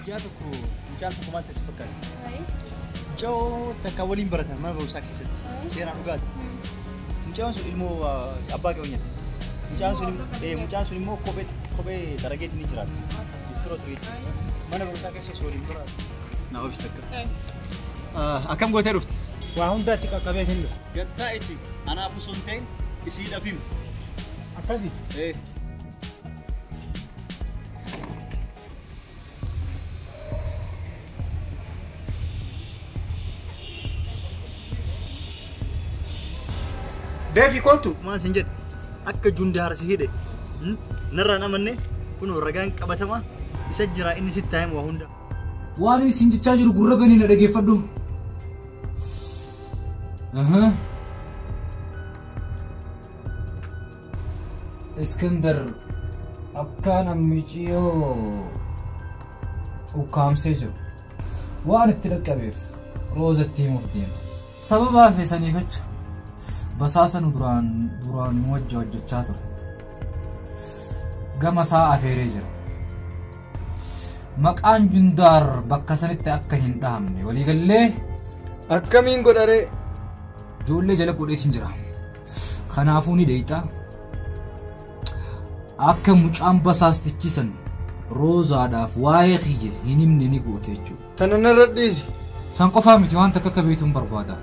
Guyyaa tokko mucaan tokko maal ta'e si fakkaata? Mucaa takka waliin baratan mana barumsaa keessatti seenaa dhugaati. Mucaan sun ilmoo abbaa qabeenyaati. Mucaan sun immoo kophee darageetiin ni jiraata. Bistiroo ture jechuudha. Mana barumsaa keessa osoo waliin baratu. Na obsi takka. Akkam gootee dhufte? Waa hundaatti qaqqabee hin dhufe. Gattaa itti anaaf osoo hin ta'in isiidhaaf himu. Akkasi? Deefi kootu. Maal sin jedhe akka jundaar si hidhe narraan amanne kun ragaan qabatamaa isa jira inni sitti himu waa hunda. Waan isin jechaa jiru gurra banii na dhaggeeffadhu. Iskandar akkaan ammiciyoo ukkaamsee jiru waan itti dhaqqabeef Roozatti himuuf deema. Sababaa fi saniif jecha basaasa nu duraan wajji hojjechaa ture. Gama isaa afeeree jira. Maqaan Jundaar bakka sanitti akka hin dhahamne waliigallee. Akkamiin godharee? Ijoollee jala godheetiin jira. Kanaafuu ni dheeyxa. Akka mucaan basaastichi san Roozaadhaaf waa'ee kiyya hin himne ni goote jechuudha. Tana narra dhiisi. San qofaa miti waan takka akka beektuun barbaada.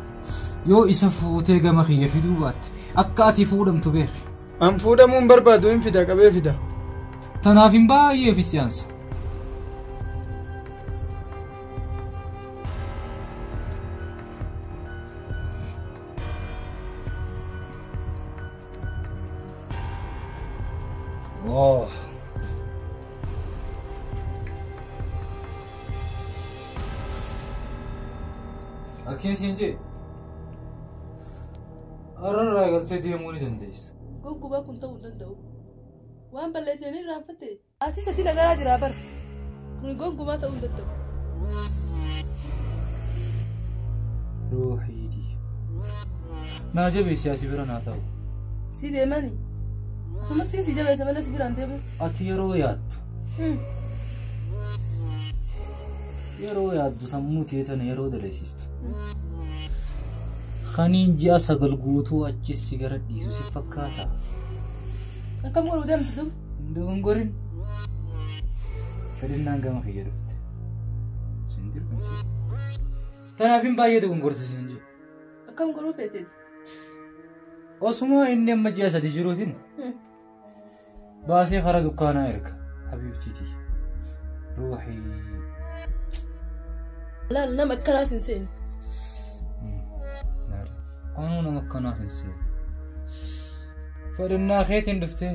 Yoo isa fuutee gama kiyya fiduu baatte akka ati fuudhamtu beeki. An fuudhamuun barbaadu hin fida qabee fida. Tanaaf hin baay'ee fi siyaansa. Oh. Akkin siin jee? Arrarraa galtee deemuu ni dandeessa. Gonkumaa kun ta'uu hin danda'u. Waan balleessanii irraanfatte. Ati sadii nagaraa jira bara. Kun gonkumaa ta'uu hin danda'u. Ruuxiiti. Naa jabeessi asii bira naa ta'u. Si deemani. Asumatti si jabeessa malee si biraan deemu. Ati yeroo yaaddu. Yeroo yaaddu sammuu tee tana yeroo daleessistu. Kaniin ji'a 9 guutuu achis si gara dhiisu si fakkaata. Akkam godhuu deemtu duuba? Hin dogongorin. Fedhinnaan gama kiyya dhufte. Sin dirqamsiisa. Kanaaf hin baay'ee dogongorte siin jedhe. Akkam godhuu feeteeti? Osuma inni amma ji'a 3 jiruutiin baasee karaa dukkaanaa erga. Habiibtiiti. Ruuxii. Laal nama akkanaas hin seene. Anuu nama akkanaas hin seene. Fedhinnaa keetiin dhuftee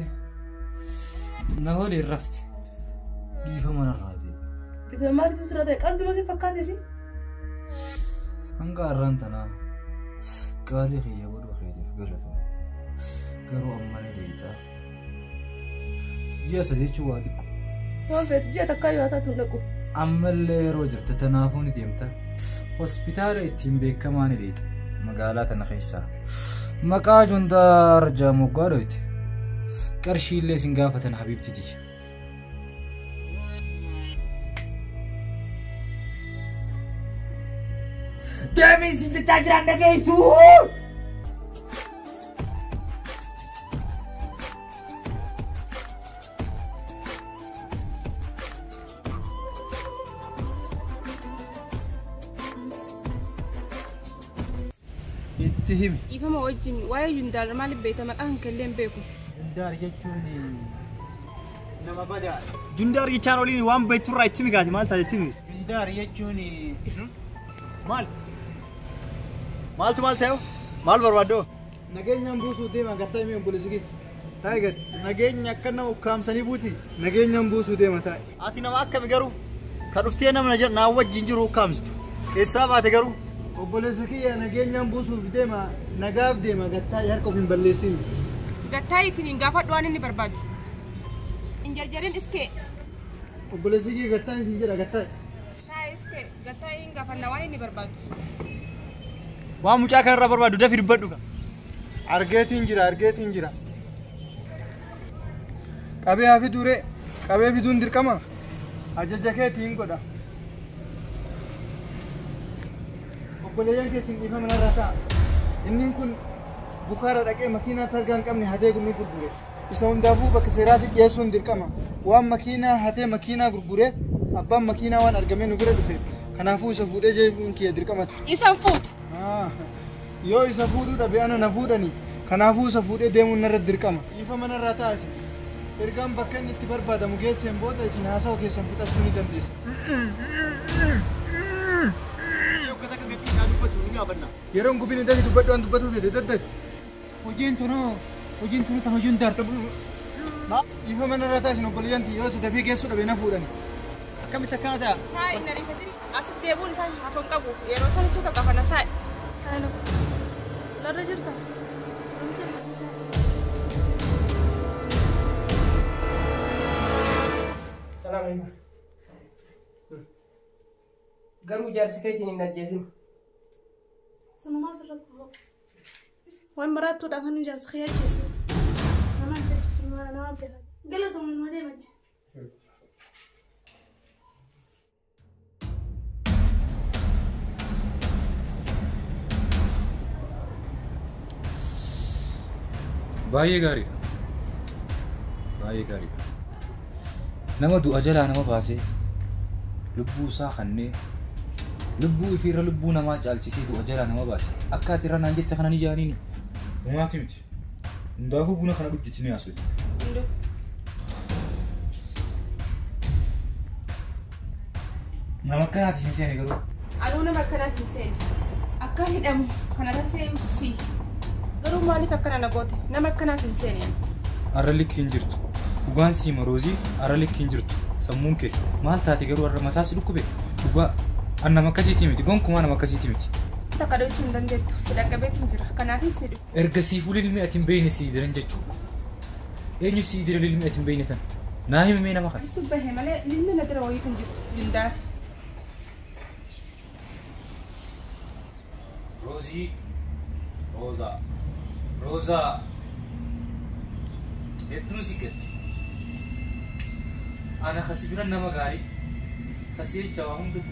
na waliin rafte. Dhiifama narraa ta'e. Dhiifama maaliitiin sirra ta'e? Qal'uma si fakkaate si? Hanga har'aan tanaa qaalii kiyya godhuu keetiif galatama. Garuu amma ni deeyxaa. Ji'a 3 jechuun waa xiqqoo. Waan feetu ji'a takkaa yoo taatu hin dhaqu. Ammallee yeroo jirte tanaafuu ni deemta. Hospitaala ittiin beekamaa ni deeyxa. Magaalaa tana keessaa. Maqaa Jundaar Jaamoggaa dhoyte. Qarshiillee sin gaafatan habiibtiti. Deemii sin jechaa jiraan dhageessu! Itti himi. Ifama wajjin waa'ee Jundaar maaliif beekta maqaa kan kellee hin beeku. Jundaar jechuun nama badaa. Jundaar jechaan oliin waan beekturraa itti himi kaati maal taate itti himis? Jundaar jechuun maal? Maaltu maal ta'e? Maal barbaaddoo? Nageenyaan buusuu deema gattaa himee obboleessi kee. Taa'e gadi. Nageenya akka nama ukkaamsanii buuti. Nageenyaan buusuu deema taa'e. Ati nama akkami garuu? Kan dhuftee nama naa wajjin jiru ukkaamsitu. Eessaa baate garuu? Obboleessi kiyya nageenyaan buusuuf deema nagaaf deema gattaa harka of hin balleessin. Gattaa ittiin hin gaafadhu waan inni barbaadu. Hin jarjarin iskee. Obboleessi kiyya gattaa hin jedha gattaa. Taa'e iskee gattaa hin gaafanna waan inni barbaadu. Waan mucaa kanarraa barbaadu dafii dubbadhu. Argeetiin jira argeetiin jira. Qabee haa fiduu ree qabee fiduun dirqama. Ajaja keetiin godha. Obboleeyyan keessan dhiifama narraa ta'a. Inni kun bukaara dhaqee makiinaa targaa hin qabne hatee nu gurgure. Isa hundaafuu bakka seeraatti dhiyeessuun dirqama. Waan makiinaa hatee makiinaa gurgure abbaan makiinaa waan argamee nu bira dhufe. Kanaafuu isa fuudhee jeebuun kiyya dirqama. Isa fuutu. Yoo isa fuudhuu dhabe ana na fuudhani. Kanaafuu isa fuudhee deemuun narra dirqama. Dhiifama narraa ta'a. Ergaan bakka inni itti barbaadamu geesseen booda isin haasawa keessan fixachuu ni dandeessa. Yeroon gubin dafi dubbadhu waan dubbatu feete daddafi. Hojiin tunuu tan hojiin daar. Dhiifama narraa ta'a isin obboleeyyan yoo isa dafee geessuu dhabe na fuudhani. Akkamitti akkana ta'a? Taa'e hin ariifatin asitti deebuun isaa hafan qabu yeroo san suuta gaafanna taa'e. Hello. Larra jirta? Salaam alaikum. Garuu jaarsi keetiin hin ajjeesin. Sunumaa sirratti kufa. Waan maraattuudhaaf inni jaarsi kee ajjeesu. Nama ajjeesu nama beeka. Galatoomuu deemati. Baay'ee gaariidha. Baay'ee gaariidha. Nama du'a jalaa nama baasee lubbuu isaa kannee lubbuu ifiirra lubbuu namaa caalchisee du'a jalaa nama baase akka ati irra naan jette kana ni jaaniini. Uumaati miti. Hundaafuu buna kana dhugjitti ni haasofti. Nama akkanaati hin seene garuu. Anuu nama akkanaas hin seene. Akka hidhamu kanarra seenu si. Garuu maaliif akkana na goote? Nama akkanaas hin seene. Har'a likki hin jirtu. Dhugaan siima Roozii ara likkiin jirtu sammuun kee maal taate garuu har'a mataa si dhukkube dhugaa an nama akkasiitii miti gonkumaa nama akkasiitii miti. Takka dhoksuu hin dandeettu si dhaqqabeetu jira kanaaf si dhufu. Erga siifuu ilmi ati hin beekne sii diran jechuudha. Eenyu sii dira ilmi ati hin beekne tan naa himi mee nama kana. Jirtu bahe malee ilmi na dira wayii kun jirtu jindaa. Roozii Roozaa Roozaa hedduun si gatte. Ana kasi bira nama gaarii kasii jecha waa hundatu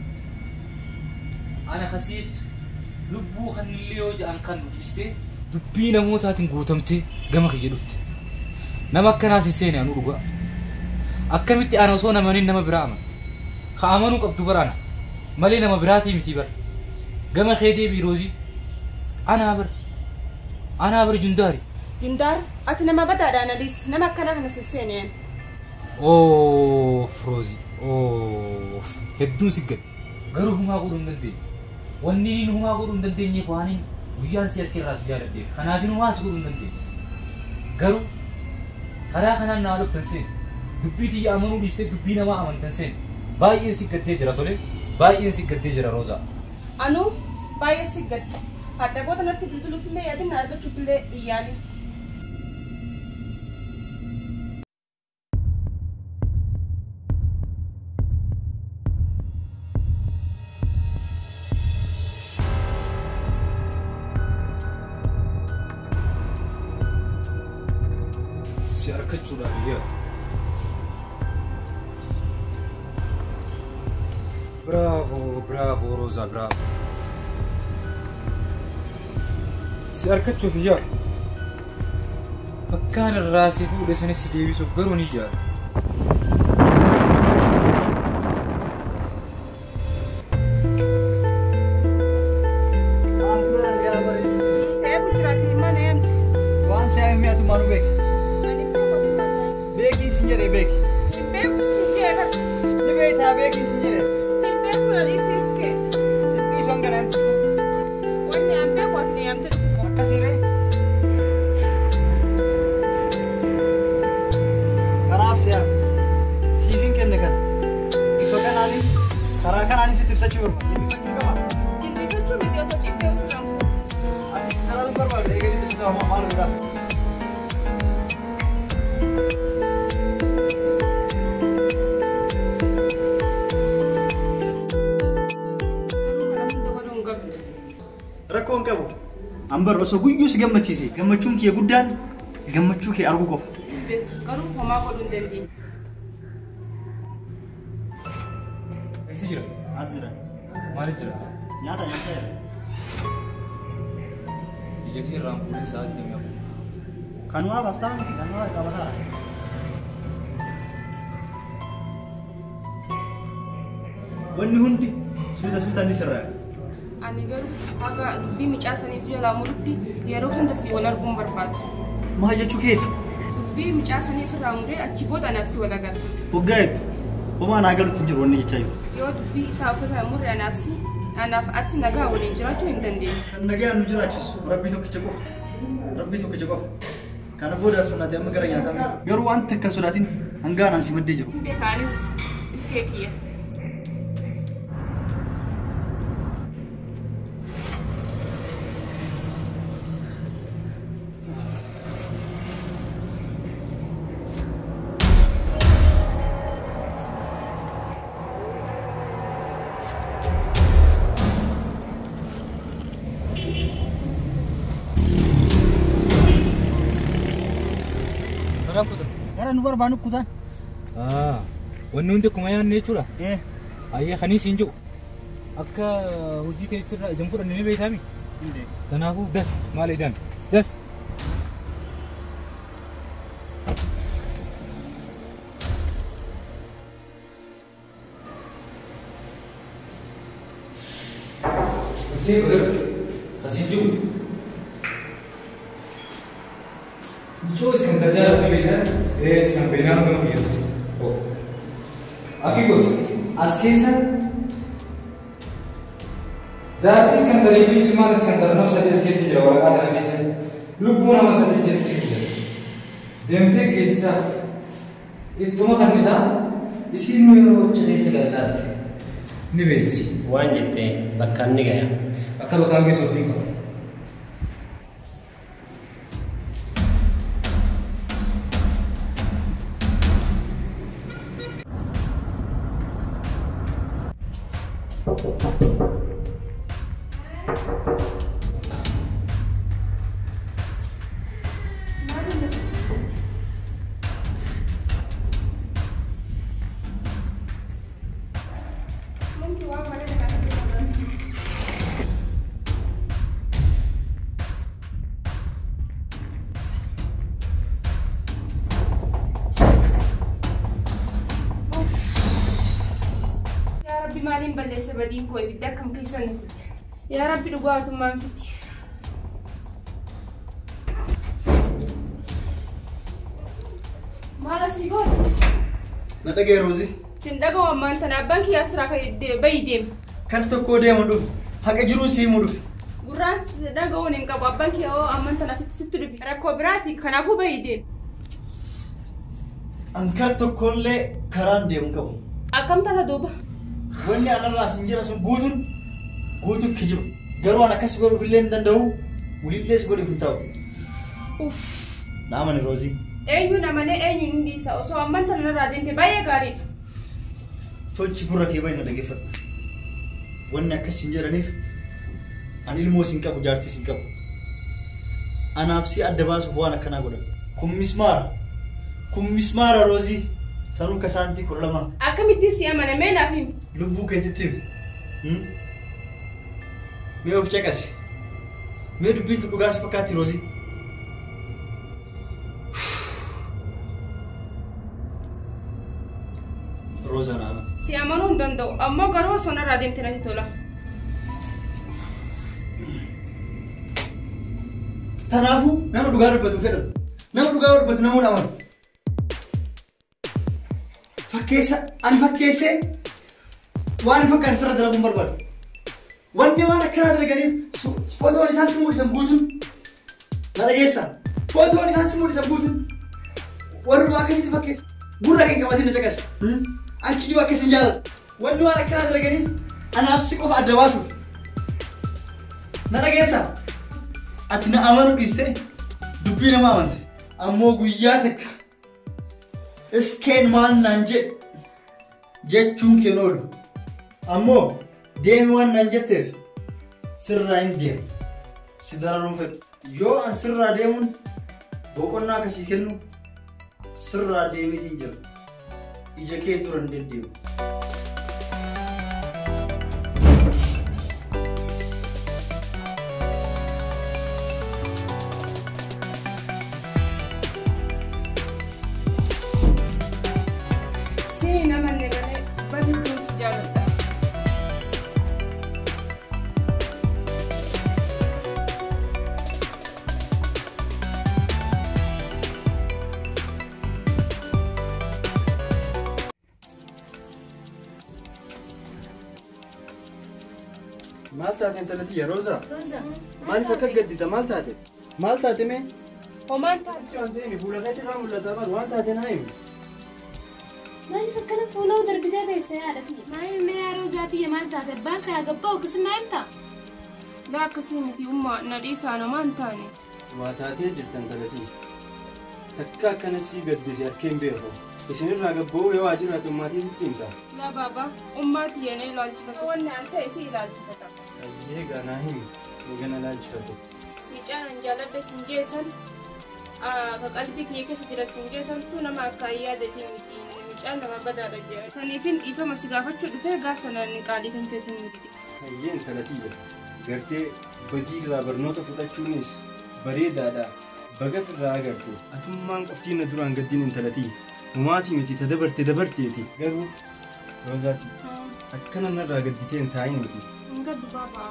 ana kasii jecha lubbuu kanillee yoo ja'an kan dhiistee dubbii namootaatiin guutamtee gama kiyya dhufte nama akkanaas hin seene anuu dhugaa akkamitti ana osoo namaniin nama biraa amante ka amanuu qabdu bara ana malee nama biraatii miti bara gama kee deebii Roozii anaa bara Jundaari. Jundaar ati nama badaadhaan adiis nama akkanaa kana sin seene. Oof Roozii oof hedduun si gadde garuu humaa godhuu hin dandeenye wanni inni humaa godhuu hin dandeenyeef waan guyyaan si harka irraa si jaaladheef kanaaf humaa si godhuu hin dandeenye garuu karaa kanaan naa dhuftan seene dubbii tiyya amanuu dhiistee dubbii namaa amantan seene baay'een si gaddee jira tole baay'een si gaddee jira Roozaa. Anuu baay'ee si gadde hadda booda natti bilbiluufillee yaadin argachuufillee hin yaalin. Si argachuudhaaf iyyaa. Bravo, bravo Roozaa, bravo. Si argachuuf iyyaa. Bakkaan irraa si fuudhe sanis si deebisuuf garuu ni iyyaadha. Seebu jiraatiin mana yaamte. Waan si'aa mi'aatu maal beeki? Beeki sin jedhe beeki. Beeku sin jedhe bara. Ni beektaa beeki sin jedhe. Hin beeku na dhiisiis kee. Sin dhiisu hanga naamti. Wanni an beeku ati na yaamte dhufu. Akkasii ree. Kanaaf si'aa siifin kenne kana bifa kanaanin karaa kanaanin sitti ibsachuu barbaada. Jilbifachuu qaba. Jilbifachuu miti osoo ciftee osoo raamtu. Ani si dararuu barbaada eegalitti si ta'u maal godhaa. Rakkoon qabu. Ambar osoo guyyuu si gammachiise gammachuun kee guddaan gammachuu kee arguu qofa. Garuu homaa godhuu hin dandeenye. Eessa jira? As jira. Maaliif jira? Nyaata nyaata jira. Ijatee irraan fuudhee sa'aa 24. Kanumaa bastaa miti kanumaa qabataa. Wanni hundi suuta suutaan ni sirraa. Ani garuu haga dubbii mucaa saniif jalaa murutti yeroo hunda si wal arguun barbaada. Maal jechuu keeti? Dubbii mucaa saniif irraa muree achi booda anaaf si wal agarra. Waggaa hedduu homaa naa galutti hin jiru wanni jechaa jiru. Yoo dubbii isaa ofirraa murre anaaf si anaaf ati nagaa waliin jiraachuu hin dandeenye. Kan nagaan nu jiraachisu rabbii tokkicha qofa. Rabbii tokkicha qofa. Kana booda sodaatee amma gara nyaataa garuu waan takka hin sodaatin hanga anaan si maddee jiru. Hin beekaanis iskee kiyya. Gara nu barbaannu kutan. Wanni hundi akkuma yaadne jechuudha. Ayyee kanis hin jiru. Akka hojii teessirraa ijaan fudhanne ni beekami. Kanaafuu daf maal edaan daf. Asii godhafte asiin jiru. Muchos Iskandar jaallatanii beektan isaan beeknaan gama fayyadamte. Akki gootu as keessa jaartii Iskandarii fi ilmaan Iskandar nama sadii as keessa jira waraqaa kana keessa lubbuu nama sadii as keessa jira. Deemtee geessisaaf Ittuma kannitaa isiin yeroo achi keessa gallaatte ni beekti. Waan jettee bakkaan ni gaya. Akka bakkaan geessu ittiin qabu. Maaliin balleessa badiin koo ibidda akkam keessa na fide. Yaa Rabbi dhugaatummaan fiti. Maal asii goota? Na dhagee Roozii. Sin dhaga'u ammaan tana abbaan kiyyaa siraa kan bayi deema. Kan tokko deemu dhufe haqa jiruu siimuu dhufe. Gurraan dhaga'uun hin qabu abbaan kiyyaa hoo ammaan tana asitti sitti dhufe rakkoo biraati kanaafuu bayi deema. An kar tokkollee karaan deemu qabu. Akkam taata duuba? Wanni anarraa sin jira sun guutuun guutuun kijiba. Garuu an akkas godhuuf illee hin danda'u wulillees godhuuf hin ta'u. Na amani Roozii. Eenyuun amanee eenyuun hin dhiisa osoo ammaan tana narraa deemte baay'ee gaariidha. Tolchi gurra kee baay'ee na dhaggeeffadhu. Wanni akkas hin jedhaniif an ilmoo sin qabu jaartii sin qabu. Anaaf si adda baasuuf waan akkanaa godhan. Kun mismaara. Kun mismaara Roozii. Sanuu kasaantii 12. Akkamittiin si amana mee naaf himi. Lubbuu keetitti himi. Mee of caqasi. Mee dubbiin tun dhugaa si fakkaatti Roozii. Roozaa na amani. Si amanuu hin danda'u ammoo garuu osoo narraa deemte natti tola. Kanaafuu nama dhugaa dubbatu fedhan. Nama dhugaa dubbatu namoota amanu. Fakkeessa ani fakkeessee waan fakkaan sirra dalaguun barbaadu. Wanni waan akkanaa dalaganiif footoon isaan si mul'isan guutuun na dhageessa. Footoon isaan si mul'isan guutuun warruma akkasitti fakkeessa. Gurra kan qabatin na caqasa. An kijiba akkas hin jaalladhu. Wanni waan akkanaa dalaganiif anaaf si qofa adda baasuuf. Na dhageessa. Ati na amanuu dhiiste dubbii nama amante. Ammoo guyyaa takka iskeen maal naan jedhe jechuun keen oolu. Ammoo deemi waan naan jetteef sirraa hin deemu. Si dararuun fedhu. Yoo an sirraa deemuun boqonnaa akkasii kennu sirraa deemiitiin jira. Ija kee dura hin deddeemu. Siin amanne malee barri kun si jaalladha. Maal taate intala tiyya Roozaa? Maaliif akka gaddita maal taate? Maal taate mee? Homaan taate. Waan ta'eef fuula keetti irraa mul'ata bar waan taate naa himi. Maaliif akkana fuula darbitee teessee haadha tiyya? Maali mee Roozaa tiyya maal taate? Abbaan kee gabbaa okkisii naa himtaa? Laa akkasii miti ummaa na dhiisaa namaa hin taane. Waa taatee jirta intala tiyya. Takka akkana sii gaddise harkeen beeku. Isinirraa gabboo yoo waa jiraate ummaatii sitti himta. Laa baaba ummaa tiyya na ilaalchifata. Wanni an ta'e si ilaalchifata. Ayyee ganaa himi. Eegana ilaalchifate. Mucaan an jaalladha sin jeessan ka qalbii kiyya keessa jira sin jeessantu nama akka yaadatiin miti. Mucaan nama badaadha jira. Saniifin dhiifama si gaafachuu dhufee gaaf sanaan qaalii kan keessan miti. Ayyee intala tiyya. Gartee badii irraa barnoota fudhachuunis bareedaadha. Baga irraa agarte. Atummaan qoftiin na duraan gaddiin intala tiyya. Humaatii miti ta dabarte dabarteeti. Garuu Roozaati akkana narraa gadditee hin taa'in miti. Hin gaddu baabaa.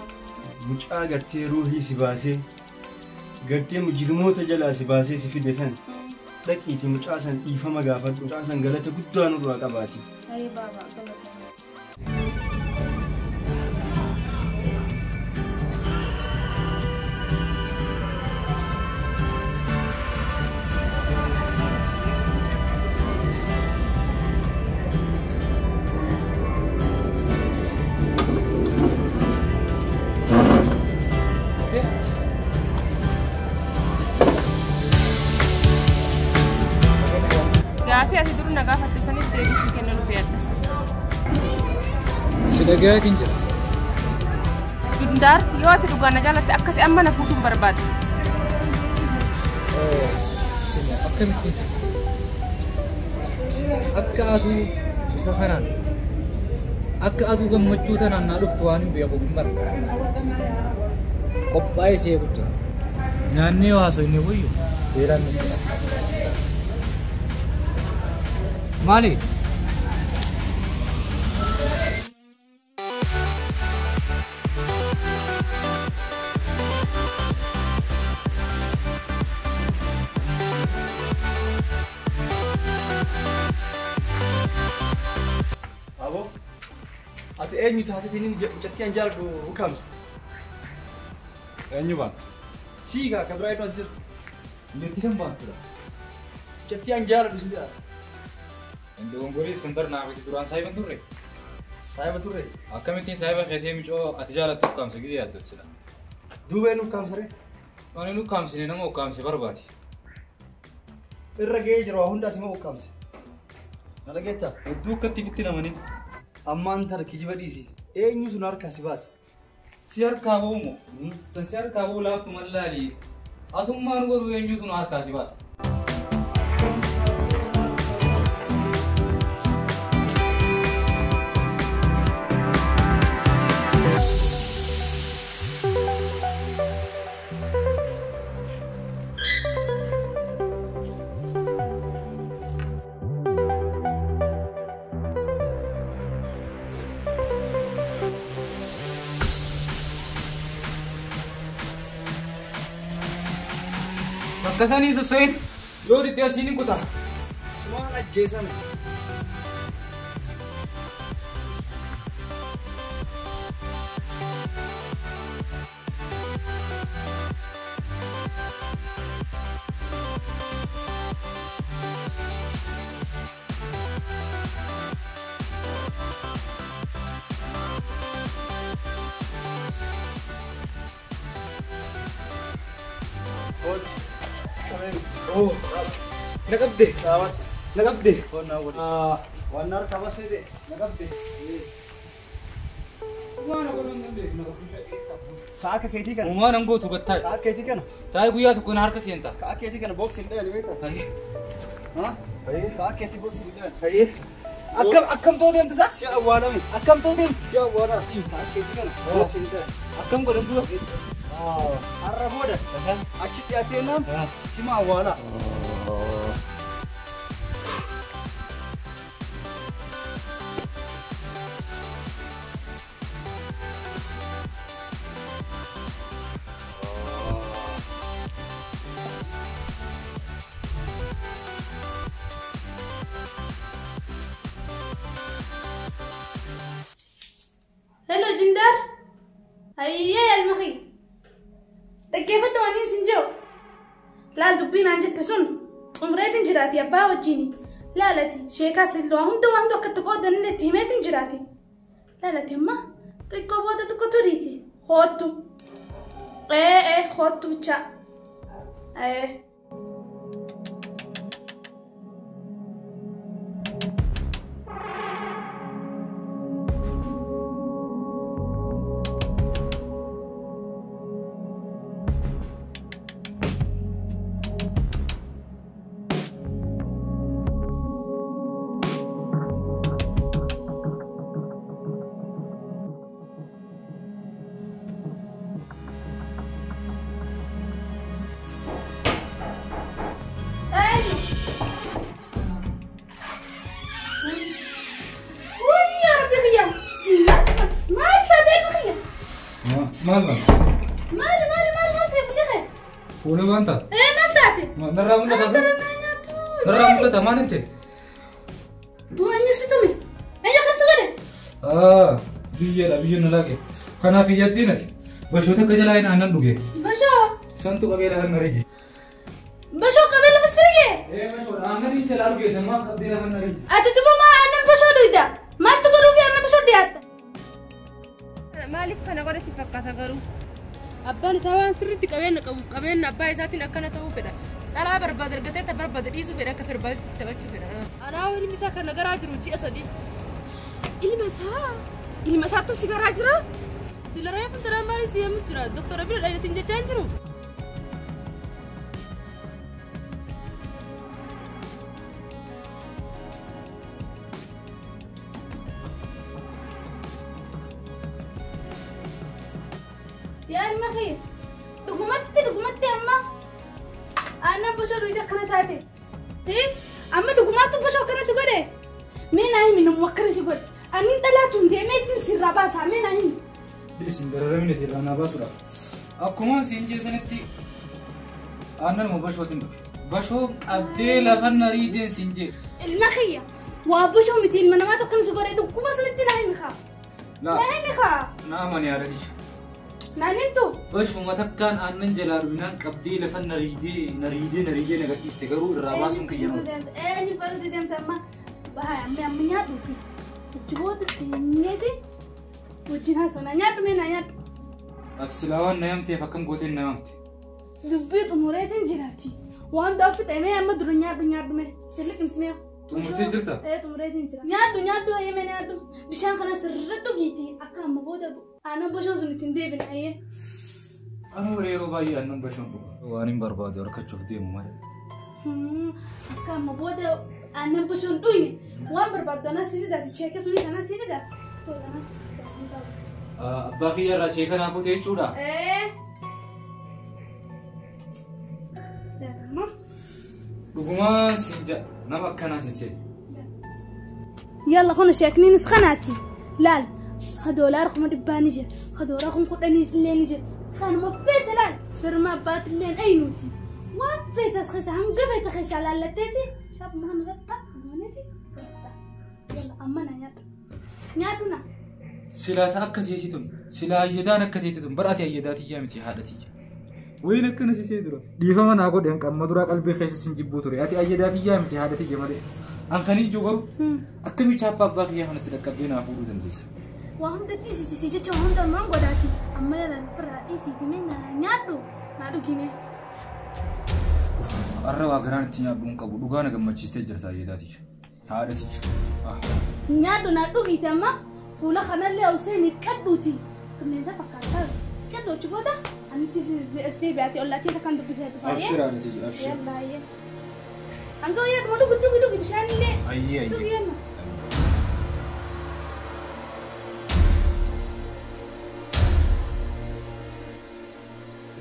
Mucaa gartee ruuhii si baasee gartee mujrimoota jalaa si baasee si fide san dhaqiiti mucaa san dhiifama gaafadhu. Mucaa san galata guddaa nurraa qabaati. Ayi baabaa galata. Dhaga'aatiin jira. Gindaar yoo ati dhugaa na jaalatte akkasi amma na fuutuun barbaada. Sina akkamittiin si akka atuu bifa kanaan akka atuu gammachuu tanaan naa dhuftu waan hin beekuuf hin bara. Qophaa'ee si eegu jira. Nyaannee yoo haasofne wayyu beelaan nu jira. Maali? Abo, ati eenyu taateetiin mucattii an jaaladhu ukkaamsite? Eenyu baanta? Siigaa kan biraa eenyu as jira? Mucattii kan baantudha. Mucattii an jaaladhu si jedha. Dogongolii Iskandar naaf duraan saayiban turre. Saayiba turre? Akkamittiin saayiba keetee micoo ati jaalattu ukkaamsa gizee yaaddot sila. Duuba eenyu ukkaamsare? Ani nu ukkaamsine nama ukkaamse barbaadi. Irra ga'ee jira waa hundaas ima ukkaamse. Na dhageettaa? Hedduu akkatti itti namanii. Ammaan tana kijiba dhiisi. Eenyu sun harkaa si baase? Si harkaa ba'u moo? Tan si harkaa ba'u laaftu mallaali. Atummaan godhu eenyutu nu harkaa si baasa? Bakka sanii sosso'in yoo didde asiin hin kuta. Sumaan ajjeesame. Oh, na qabde. Na qabde. Waan harkaa baasee na qabde. Waan godhuun dandeenye na qabde. Sa'a akka keetii kana. Uumaan an gootu gattaa'e. Sa'a keetii kana. Taa'ee guyyaa tokko na harka seenta. Ka'a keetii kana booksiin dhayani beektaa? Ka'a keetii booksiin dhayani. Akkam akkam ta'uu deemti isaa? Si awwaalame. Akkam ta'uu deemti? Si awwaalame. Ka'a keetii kana booksiin dhayani. Akkam godhan dura? Har'a booda achi dhiyaatee naan sima awwaala. Hello Jindar. Ayyee almakhii. Dhaggeeffadhu waan isin jiru. Laal dubbiin aan jette sun xumureetiin jiraati abbaa wajjini. Laalati sheekaa silloo hunda waan tokko itti qoodanillee itti himeetiin jiraati. Laalati amma xiqqoo booda xiqqoo turiiti. Hoottu. Ee hoottu bichaa. Ee. Maal maal? Maali maali maali maal ta'e fuulli kee? Fuula baanta? Ee maal taate? Narraa mul'ata sun? Narraa mul'ata maal hin ta'e? Eenyu si tume? Eenyu akkas godhe? Biyyeedha biyyeen na laaqe. Kanaaf iyyattiin ati bashoota akka jalaa hin aannan dhuge. Bashoo? Santu qabee lafa na rige. Bashoo qabee lafa si rige? Ee bashoodha aannan hin jalaa dhuge sammaaf qabdee lafa na rige. Ati duba maa aannan bashoo dhugda? Maaltu godhuufi aannan bashoo dhiyaatta? Maaliif kana godhe si fakkaata garuu? Abbaan isaa waan sirriitti qabeenya qabuuf qabeenya abbaa isaatiin akkana ta'uu fedha. Dhalaa barbaade argatee ta barbaade dhiisuu fedha akka barbaadetti taphachuu fedha. Anaa ilmi isaa kana garaa jiru ji'a 3. Ilma isaa? Ilma isaattu si garaa jira? Dilaree fuuldura maali si yemmuu jira? Doktora bira dhayina siin jechaa hin jiru. Yaa ilma kiyya dhugumatti dhugumatti amma aannan bosoo dhuyite akkana taate. Amma dhugumaatti bosoo akkana si godhe. Mee naa himi namuu akkana si godhe. Ani dhalaatuun deemee ittiin sirraa baasaa mee naa himi. Dhiisin dararamni irraa naa baasuudhaaf. Akkuma siin jeesanitti aannan bashootiin dhufe. Bashoo qabdee lafa nariideen siin jee. Ilma kiyya waa bashoo miti ilma namaa tokko si godhe dhuguma sunitti naa himi kaa. Naa himi kaa. Naa amani haadha. Naan himtu. Bashuma takkaan aannan jalaa dhuminaan qabdee lafa nariidee nariidee nariidee na gadhiiste garuu irraa baasuun kiyya nama. Eenyu baruuti deemte amma bahaa amma amma nyaadhuuti. Achi teenyeeti wajjin haasofna nyaadhu mee naa nyaadhu. Ati silaa waan na yaamteef akkam gooteen na yaamte. Dubbii xumureetiin jiraati. Waan doofi mee amma dura nyaadhu nyaadhu mee jalliqimsi mee. Xumurtee jirta? Ee xumureetiin jira. Nyaadhu nyaadhu ayyee nyaadhu bishaan kana sirra dhugiiti akka amma booda aannan bashoo sun ittiin deebina ayyee. Anu yeroo baay'ee aannan bashoon dhuga. Waan hin barbaadu harkachuuf deemu malee. Akka amma booda aannan bashoon dhuyne waan barbaaddu anas si fidaati cheeke sunii kanas si fida. Abbaa kiyya irraa cheeka naa fuute jechuudha? Ee. Dhugumaa siin jedha nama akkanaa si seene. Yalla kun sheekniinis kanaati. Laal doolaara 400 ni jira. Doolaara 10,000 illee ni jira. Kanuma feete laal firma abbaatillee eenyuuti. Waan feete as keessa hanga feete keessa laallatteeti. Shaapuma kana irratti gooneeti. Yalla amma na nyaadhu. Nyaadhu na. Silaa akka teetii tun silaa ayyadaan akka teetii tun bara ati ayyadaa tiyyaa miti haadha tiyya. Wayin akkana si see dura. Dhiifama naa godhe hanqamma duraa qalbii keessa sin jibbuu ture. Ati ayyadaa tiyyaa miti haadha tiyya malee. An kan hin jiru garuu akkamii chaappaa abbaa kiyyaa kanatti dhaqqabdee naa fuudhuu dandeessa. Waa hunda dhiisiti si jecha waa hunda maan godhaati. Amma yaalaan ofirraa dhiisiti mee naa nyaadhu naa dhugi mee. Arra waa garaan itti nyaadhu hin qabu. Dhugaa na gammachiistee jirta ayyadaa tiyya. Haadha tiyya. Nyaadhu naa dhugiiti amma fuula kanallee ol seenii qadhuuti. Qilleensa fakkaataa qadhu achi booda anti as deebi'aati ollaachee takkaan dubbisee dhufa. Abshir haadha tiyya abshir. Yalla ayyee. Hanga wayyaa dhugi dhugi dhugi bishaan illee. Ayyee ayyee. Dhugi yalla.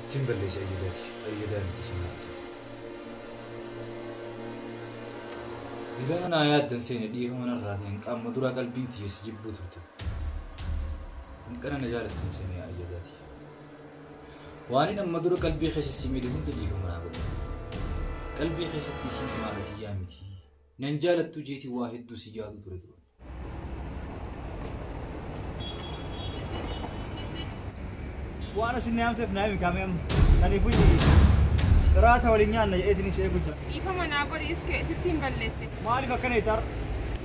Ittiin balleessa ayyadaa tiyya. Ayyadaa miti sinaatti. Dilana naa yaaddan seene dhiifama narraa ta'een qaama duraa qalbiin tiyya si jibbuu turte. Hanqana na jaalattan seene ayyadaa tiyya. Waan inni amma dura qalbii keessa si miidhe hunda dhiifama naa godhe. Qalbii keessatti isiin haadha tiyyaa miti. Nan jaalattu jeetii waa hedduu si yaadu ture ture. Waan asin yaamteef naa himi kaamee amma. Saniifuu raata waliin nyaanna jedheetiin si eegu jira. Dhiifama naa godhi iskee sitti hin balleesse. Maaliif akkana itti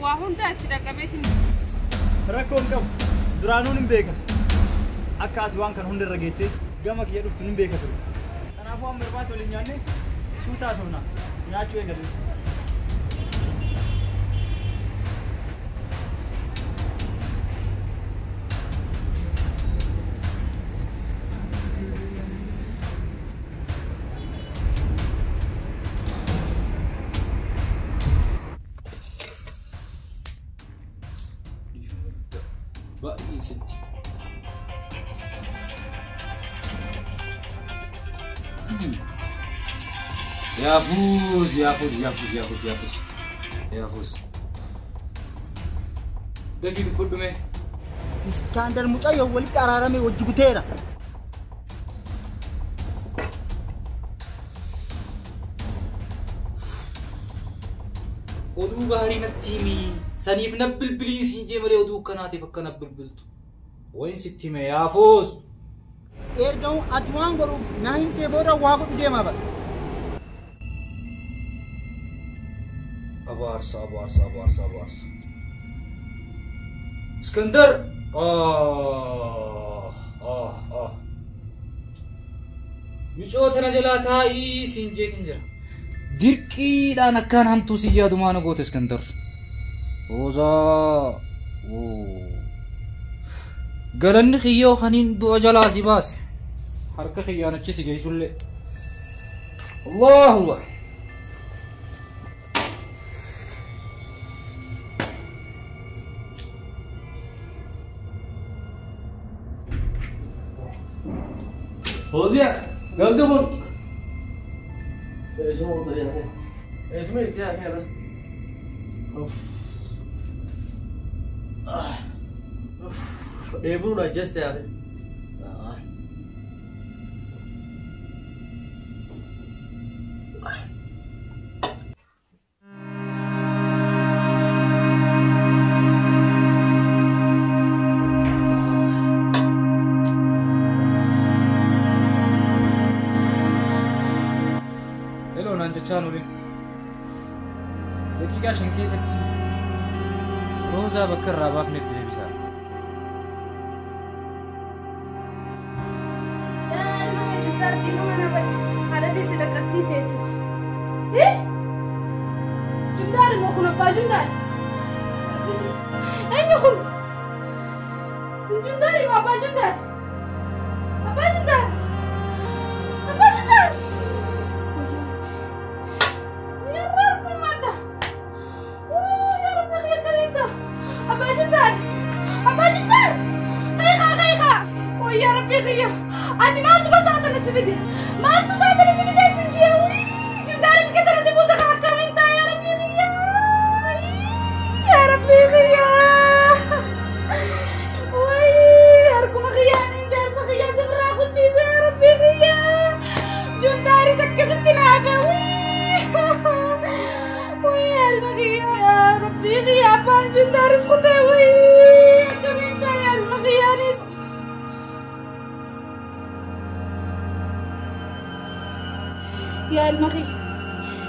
Waa hunda itti dhaqqabeetiin. Rakkoo hin qabu. Duraanuun hin beeka. Akka ati waan kana hunda irra geettee gama kiyya dhuftu hin beeka ture. Kanaafuu amma irbaata waliin nyaanne suutaa soofna. Nyaachuu eegalu. Baay'ee sitti. Yaafus yaafus yaafus yaafus yaafus yaafus. Dafii dubbadhu mee. Iskaandar mucayyoo walitti araaramee wajji guteera. Oduu gaarii natti himi. Saniif na bilbilii siin jee malee oduu akkanaatiif akka na bilbiltu. Wayin sitti hime yaafus. Erga ati waan godhu naa himtee booda waa godhu deemaa bara. Abaarsa abaarsa abaarsa abaarsa. Iskandar! Micoo tana jalaa taa'ii siin jeetiin jira. Dirqiidhaan akkaan hamtuu si yaadu maana goote Iskandar. Roozaa. Galanni kiyyoo kaniin du'a jalaa si baase. Harka kiyyaan achi si geessullee. Allahu Allah. Fawziya, galdi kun. Eessuma qotaa yaa. Eessuma itti yaa keera. Dheebuun ajjeeste yaa. Daqiiqaa 5 keessatti Roozaa bakka irraa baafne deebisa. Jundaari moo kun abbaa jundaari? Eenyu kun? Jundaari moo abbaa jundaari? Abbaa jundaari? Abbaa jundaari? Ati maaltu basaata na si fide? Maaltu saata na si fide si ji'a? Jundaari bikka na si buusa kan akkamiin ta'a yaa Rabbi kiyya? Yaa Rabbi kiyya! Wayii harkuma kiyyaaniin jaarsa kiyyaa si biraa kuchiisa yaa Rabbi kiyya! Jundaari akkasitti naafe wayii harma kiyya yaa Rabbi kiyya abbaan jundaaris kutee wayii akkamiin ta'a yaa harma kiyyaanis? Yaa ilma kiyya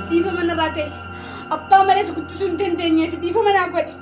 dhiifama narraa ta'e abbaa malees guddisuu hin dandeenyeef dhiifama naa godhi.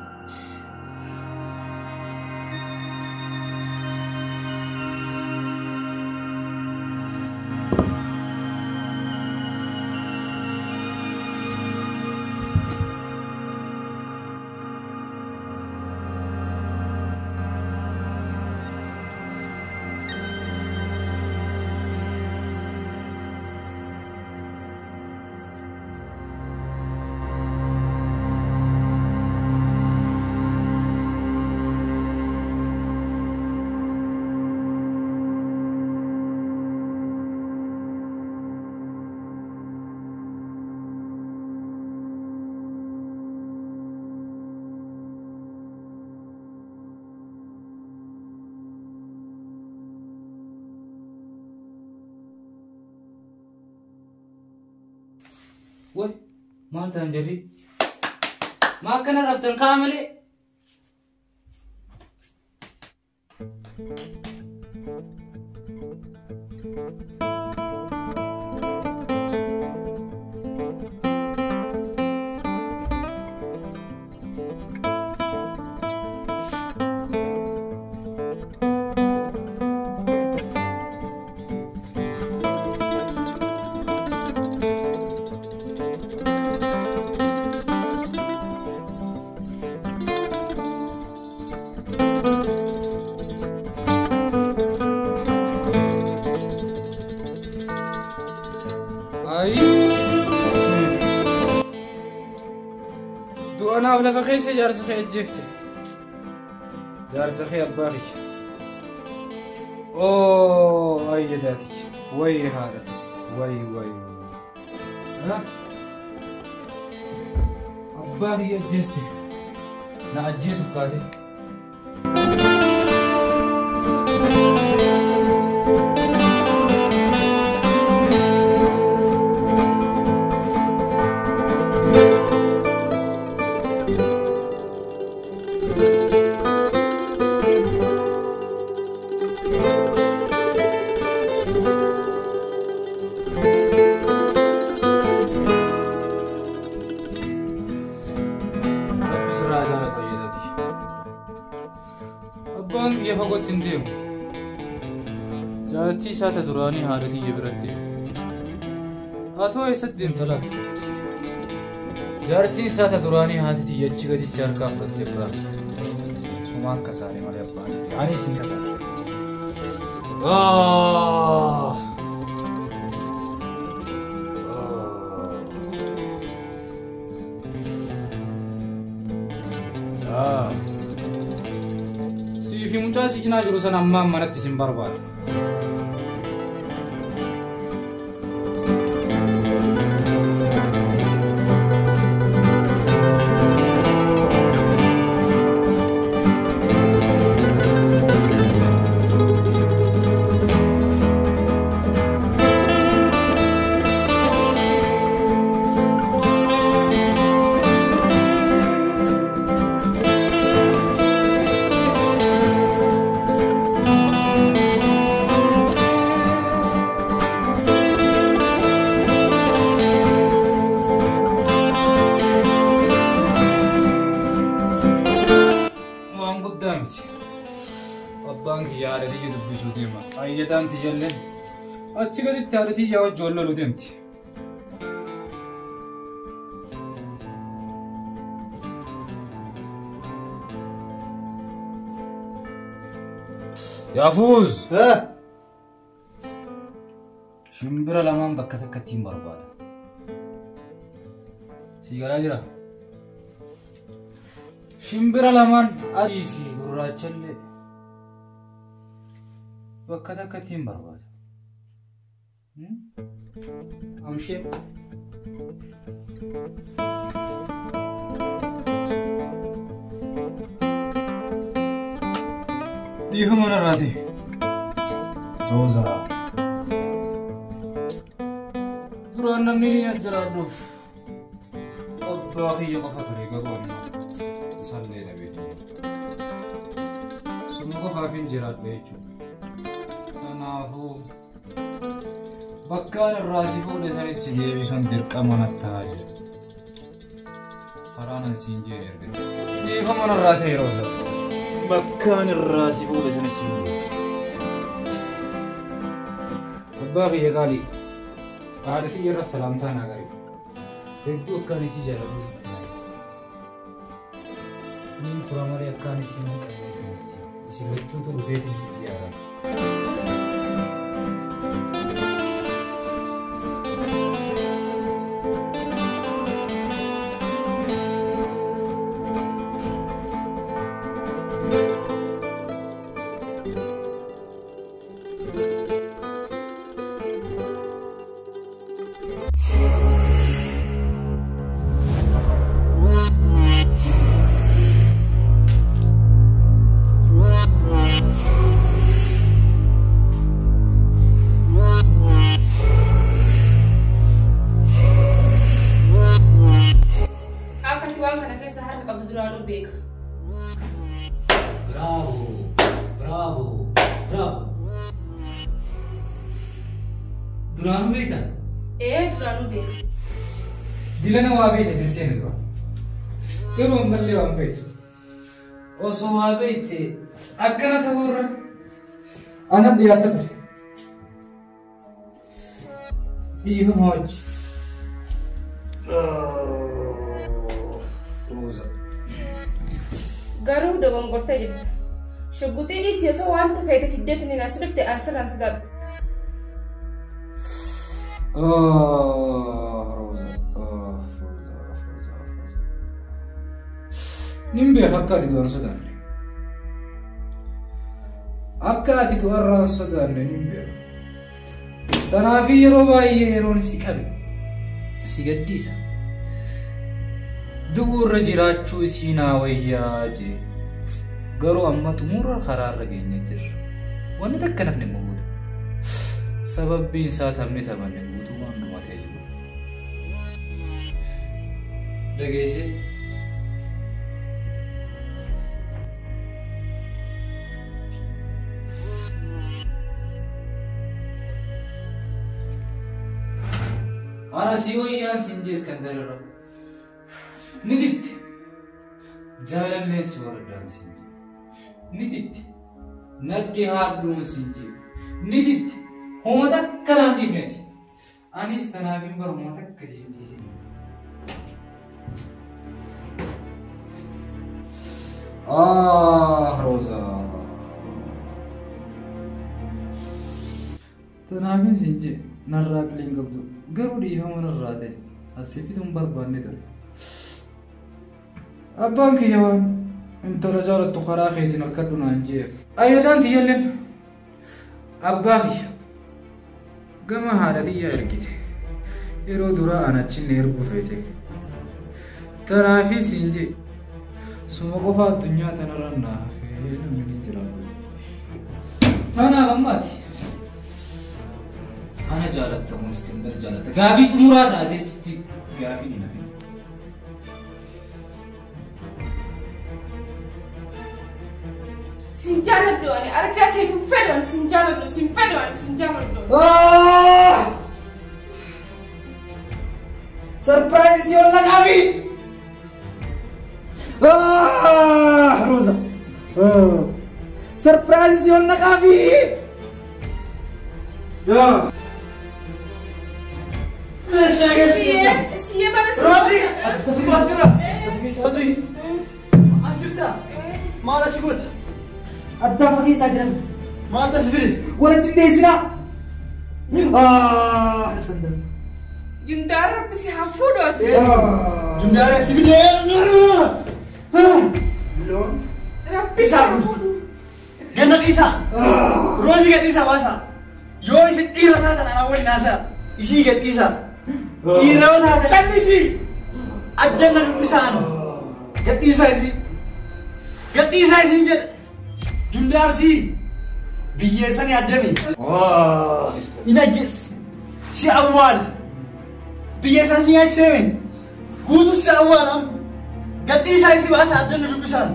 Woi, maal ta'an jarri? Maa akkana raftan ka'a malee? Du'anaaf lafa keessa jaarsa kee ajjeefte. Jaarsa kee abbaa kiyya. Oo ayyadaati. Wayi haadhati. Wayi wayi. Abbaa kiyya ajjeeste. Na ajjeesuuf kaate. Abbaan kiyya fagootti hin deemu. Jaalattii isaa ta duraanii haadha kiyya biratti. Haa ta'u eessatti deemta laata? Jaartiin isaa ta duraanii haati tiyya achi gadi si harkaa fudhattee abbaa kiyya. Sumaan kasaare malee abbaan kiyya. Anis hin kasaare. Ah. Ah. Siifi mucaa si cinaa jiru sana ammaan manatti sin barbaada. Waan guddaa miti. Abbaan kiyya haadha tiyya dubbisuu deema. Ayyataan tiyyallee achi gaditti haadha tiyya wajji wal loluu deemti. Yaafuuz! Shimbira lamaan bakka takkatti hin barbaada. Sii galaa jira? Shimbira lamaan adii fi gurraachallee bakka takkatti hin barbaada. Amshee. Dhiifama narraa ta'e. Zoozaa. Duraan namni ni jiraadhuuf abbaa kiyya qofa ture garuu amma isaallee dhabeetu. Suma qofaaf hin jiraadha jechuudha. Kanaafuu bakkaan irraa si fuudhe sanis si deebisuun dirqama natti ta'aa jira. Karaan an siin jee ergate. Dhiifama narraa ta'e Roozaa. Bakkaan irraa si fuudhe sanis si deebisa. Abbaa kiyya qaalii. Haadha tiyya irra salaamtaa naa gari. Hedduu akkaan isii jaaladhu sitti hima. Niin tura malee akkaan isii hin qabne isinitti. Isin lachuutu dhufeetiin isin ziyaaraa. Akka ati waan kana keessa harka qabdu duraanuu beeka. Bravo! Bravo! Bravo! Duraanuu beektaa? Ee duraanuu beeka. Dilana waa beekte sin seene dura. Garuu ammallee waan beektu. Osoo waa beekte akkana ta'uurra anan dhiyaatta ture. Dhiifama wajji. Rooza. Garuu dogongortee jirta. Shugguxii dhiisii osoo wanta feete fiddeetiin as dhufte an sirraan sodaadhu. Rooza. Rooza. Rooza. Rooza. Nin beeka akka ati du'an sodaanne. Akka ati du'arraan sodaanne nin beeka. Kanaafii yeroo baay'ee yeroon si qabe si gaddiisa. Du'uu irra jiraachuu isii naa wayyaa jee. Garuu amma xumura karaarra geenye jirra. Wanni takka nafni immoo guutu. Sababbiin isaa taphni taphanne guutuu waan dhumatee jiruuf. Dhageessee? Ana si wayyaan siin jee Iskandar irra. Ni didde. Jaalallee si waraddaan siin jee. Ni didde. Nadhi haadhuun siin jee. Ni didde. Homa takka naan dhiifneeti. Anis tanaaf hin baru homa takka siin dhiisin. Ah, Rosa. Tanaafis hin jee narraa qilee hin qabdu. Garuu dhiifama narraa ta'e asii fiduun barbaanne ture. Abbaan kiyya waan intala jaalattu karaa keetiin akka dhunaan jeef. Ayyadaan tiyyalleen abbaa kiyya gama haadha tiyya ergite. Yeroo duraa an achinne erguu feete. Tanaafis hin jee suma qofa addunyaa tanarra naa hafee namni ni jiraatu. Tanaaf ammaati. Ana jaalattamu Iskandar jaalatta. Gaafii xumuraa taasise gaafii ni nafe. Sin jaaladhu ani argaa keetu fedhu ani sin jaaladhu sin fedhu ani sin jaaladhu. Surprise yolla Gabi! Rosa! Surprise yolla Gabi! Yeah. Rosie! Rosie! Asirta! Maal asii goota? Addaan fageessaa jiran. Maaltu as fide? Walitti dhiyeessinaa. Iskandar. Jundaara rabbi si haa fuudhu asii. Jundaara si fide! Rabbi si haa fuudhu. Ganna dhiisaa! Roosii gad dhiisaa baasaa! Yoo isin dhiira taatan anaa waliin haasa'a. Ishii gad dhiisaa. Dhiira yoo taatan callisii! Ajjanna dubbisaa ana. Gad dhiisaa isii. Gad dhiisaa isiin jedhe. Jundaarsii biyyeessanii addami. Hin ajjees. Si awwaal. Biyyeessaa si nyaachisee guutuu si awwaal amma. Gad dhiisaa isii baasaa ajjanna dubbisaan.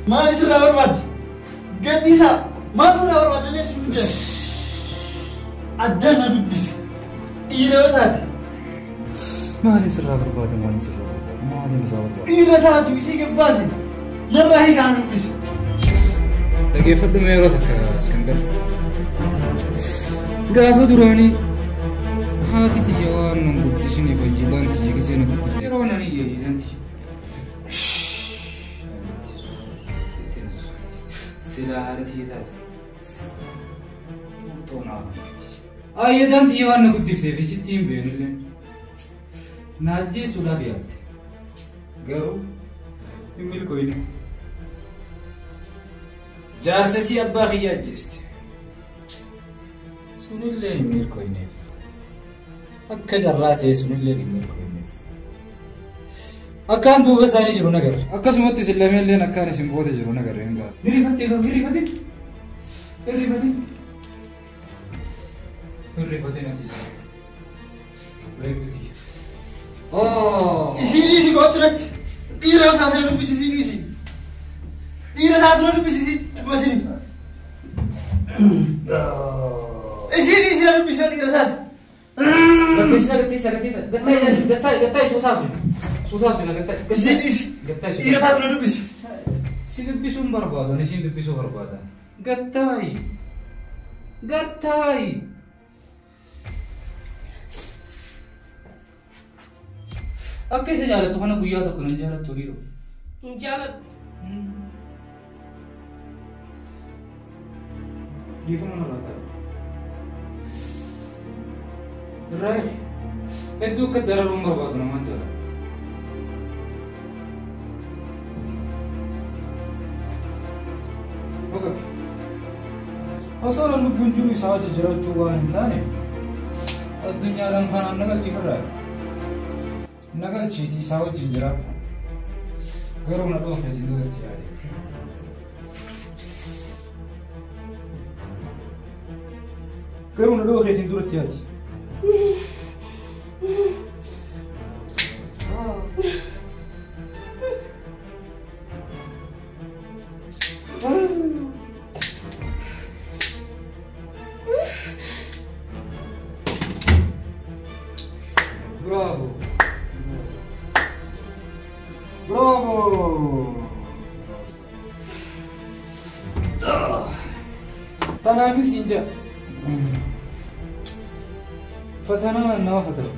Maal isirraa barbaaddi? Gad dhiisaa. Maaltu irraa barbaaddi? Illee si dubbise. Ajjanna dubbise. Dhiira yoo taate. Maal isirraa barbaada? Maal isirraa barbaada? Maal irraa barbaada? Dhiira taatu isii gabbaase. Narraa hiikaan dubbise. Dhaggeeffadhu mee yeroo takka Iskandar. Gaafa duraanii haati tiyya waan nan guddisiniif fayyadaan tiyya gisee na guddifte. Yeroo nan iyya tiyya. Silaa haadha tiyya taate. Xuuxxoo naa Ayyadaan tiyya waan na guddifteef sitti hin beeknillee. Na ajjeesuudhaaf yaalte. Garuu hin milkooyne. Jaarsa si abbaa kiyya ajjeeste. Sunillee hin milkooyneef. Akka carraa ta'e sunillee hin milkooyneef. Akkaan duuba isaanii jiru nagarre. Akkasumatti isin lameenilleen akkaan isin booda jiru nagarre hin gaara. Ni rifattee garuu hin rifatin. Hin rifatin. Hin rifatin ati isa. Beektu. Isii dhiisi gootu irratti. Dhiira yoo taate dubbisi isii dhiisi. Dhiira taate dubbisi isii dubbisini. Isii dhiisi na dubbisi dhiira taate. Gatteessa gatteessa gatteessa gattaa gattaa gattaa suutaa sun suutaa sun gattaa. Isii dhiisi. Dhiira taate na dubbisi. Si dubbisuun barbaadu ani siin dubbisuu barbaada. Gattaayi gattaayi. Akka isa jaalattu kana guyyaa tokko nan jaalattu dhiiroo. Hin jaaladhu. Dhiifama narraa ta'a. Irraa hedduu akka dararuun barbaadu namaan tola. Osoo nan lubbuun jiru isaa wajji jiraachuu waan hin taaneef addunyaadhaan kanaan na galchiifirraa. Na galchiitii isaa wajjin jiraadhu. Garuu na dhoofeetiin duratti yaade. Garuu na dhoofeetiin duratti yaade. Bravo! Bravo! Tanaafis hin jedha. Fatanaa nama fatara.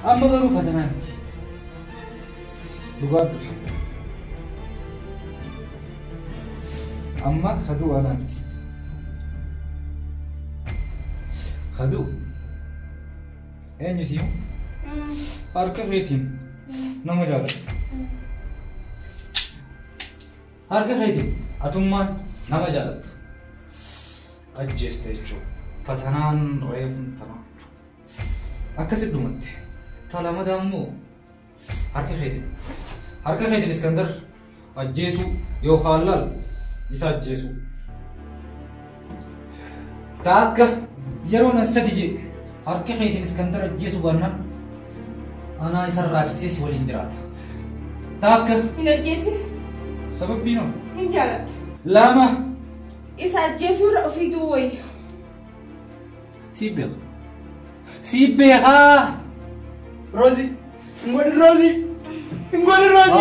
Amma garuu fatanaa miti. Dhugaa dhufe. Amma kaduu anaa miti. Kaduu. Eenyu si'u? Harka keetiin nama jaalladhu. Harka keetiin atummaan nama jaallattu. Ajjeeste jechuudha. Fatanaan reefuun tanaa. Akkasitti dhumatte. Talamadaa immoo harka keetiin. Harka keetiin Iskandar ajjeesuu yookaan laal isa ajjeesuu. Taakka yeroo nan sadi jee harka keetiin Iskandar ajjeesuu baannaan anaa isarraa fixee si waliin jiraata. Taakka. Hin ajjeesin. Sababbiin hoo? Hin jaaladha. Lama. Isa ajjeesuurra ofii du'uu wayya. Si beeka. Si beekaa. Rozi. Hin godhin Rozi. Hin godhin Rozi.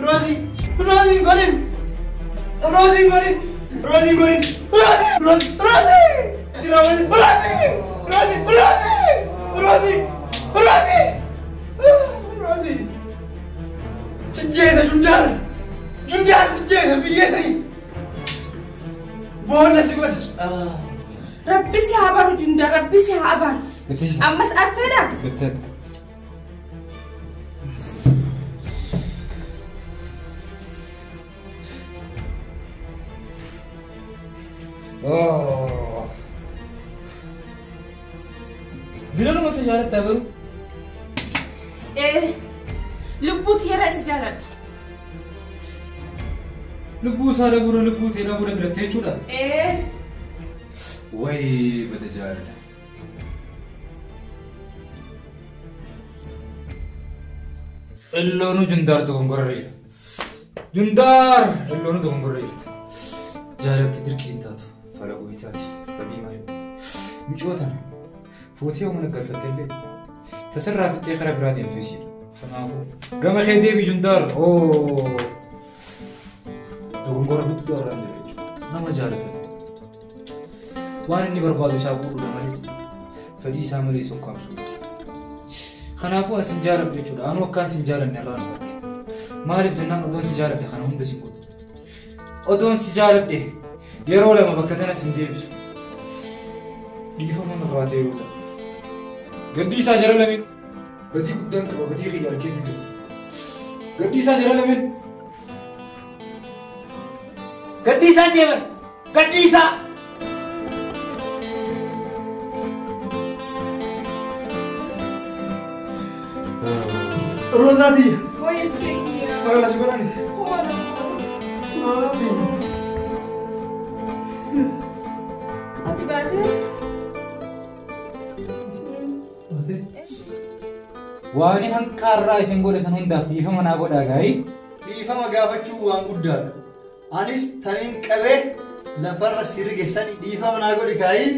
Rozi. Rozi hin godhin. Rozi hin godhin. Rozi hin godhin. Rozi. Rozi. Rozi. Rozi. Rozi. Rozi. Rozi. Rozi. Rozi. Sijjeessa Jundaar. Jundaar sijjeessa biyyeessanii. Boonna si godhe. Rabbi si haa baru Jundaar. Rabbi si haa baru. Ammas arteedha? Bitteedha. Diranuma isa jaalattaa garuu? Lubbuu tiyyaarraa isa jaaladha. Lubbuu isaa dhabuudha lubbuu tee dhabuudha filattee jechuudha? Wayi bada jaalala. Illoonu Jundaar dogongorarreedha. Jundaar illoonu dogongorarreedha. Jaalalti dirqii hin taatu. Fala goyitaati. Fadhii malee. Micoo tana fuutee yoo mana galfatte illee tasirraa fixxee karaa biraa deemtu isiidha. Kanaafuu gama kee deebi Jundaar. Dogongora guddaa irraan jira jechuudha. Nama jaalatan. Waan inni barbaadu isaa guutuudha malee fedhii isaa malee isa ukkaamsuu miti. Kanaafuu as hin jaaladhu jechuudha. Anuu akkaan sin jaalanne irraa nu fakke. Maaliif jennaan odoon si jaaladhe kana hunda sin godhu. Odoon si jaaladhe yeroo lama bakka tana sin deebisu. Dhiifama nurraa ta'e yoo ta'u. Gaddii isaa jara lameen. Badii guddaan qaba badii kiyya argee hin jiru. Gaddii isaa jara lameen. Gaddii isaa jeeban. Gaddii isaa. Rozaati. Wayi iskee. Magaalaa si godhani. Rozaati. Ati baatee? Waan hanqaarraa isin godhe san hundaaf dhiifama naa godhaa gaa'ii. Dhiifama gaafachuu waan guddaadha. Anis taniin qabee lafarra si rigeessanii dhiifama naa godhi kaayii.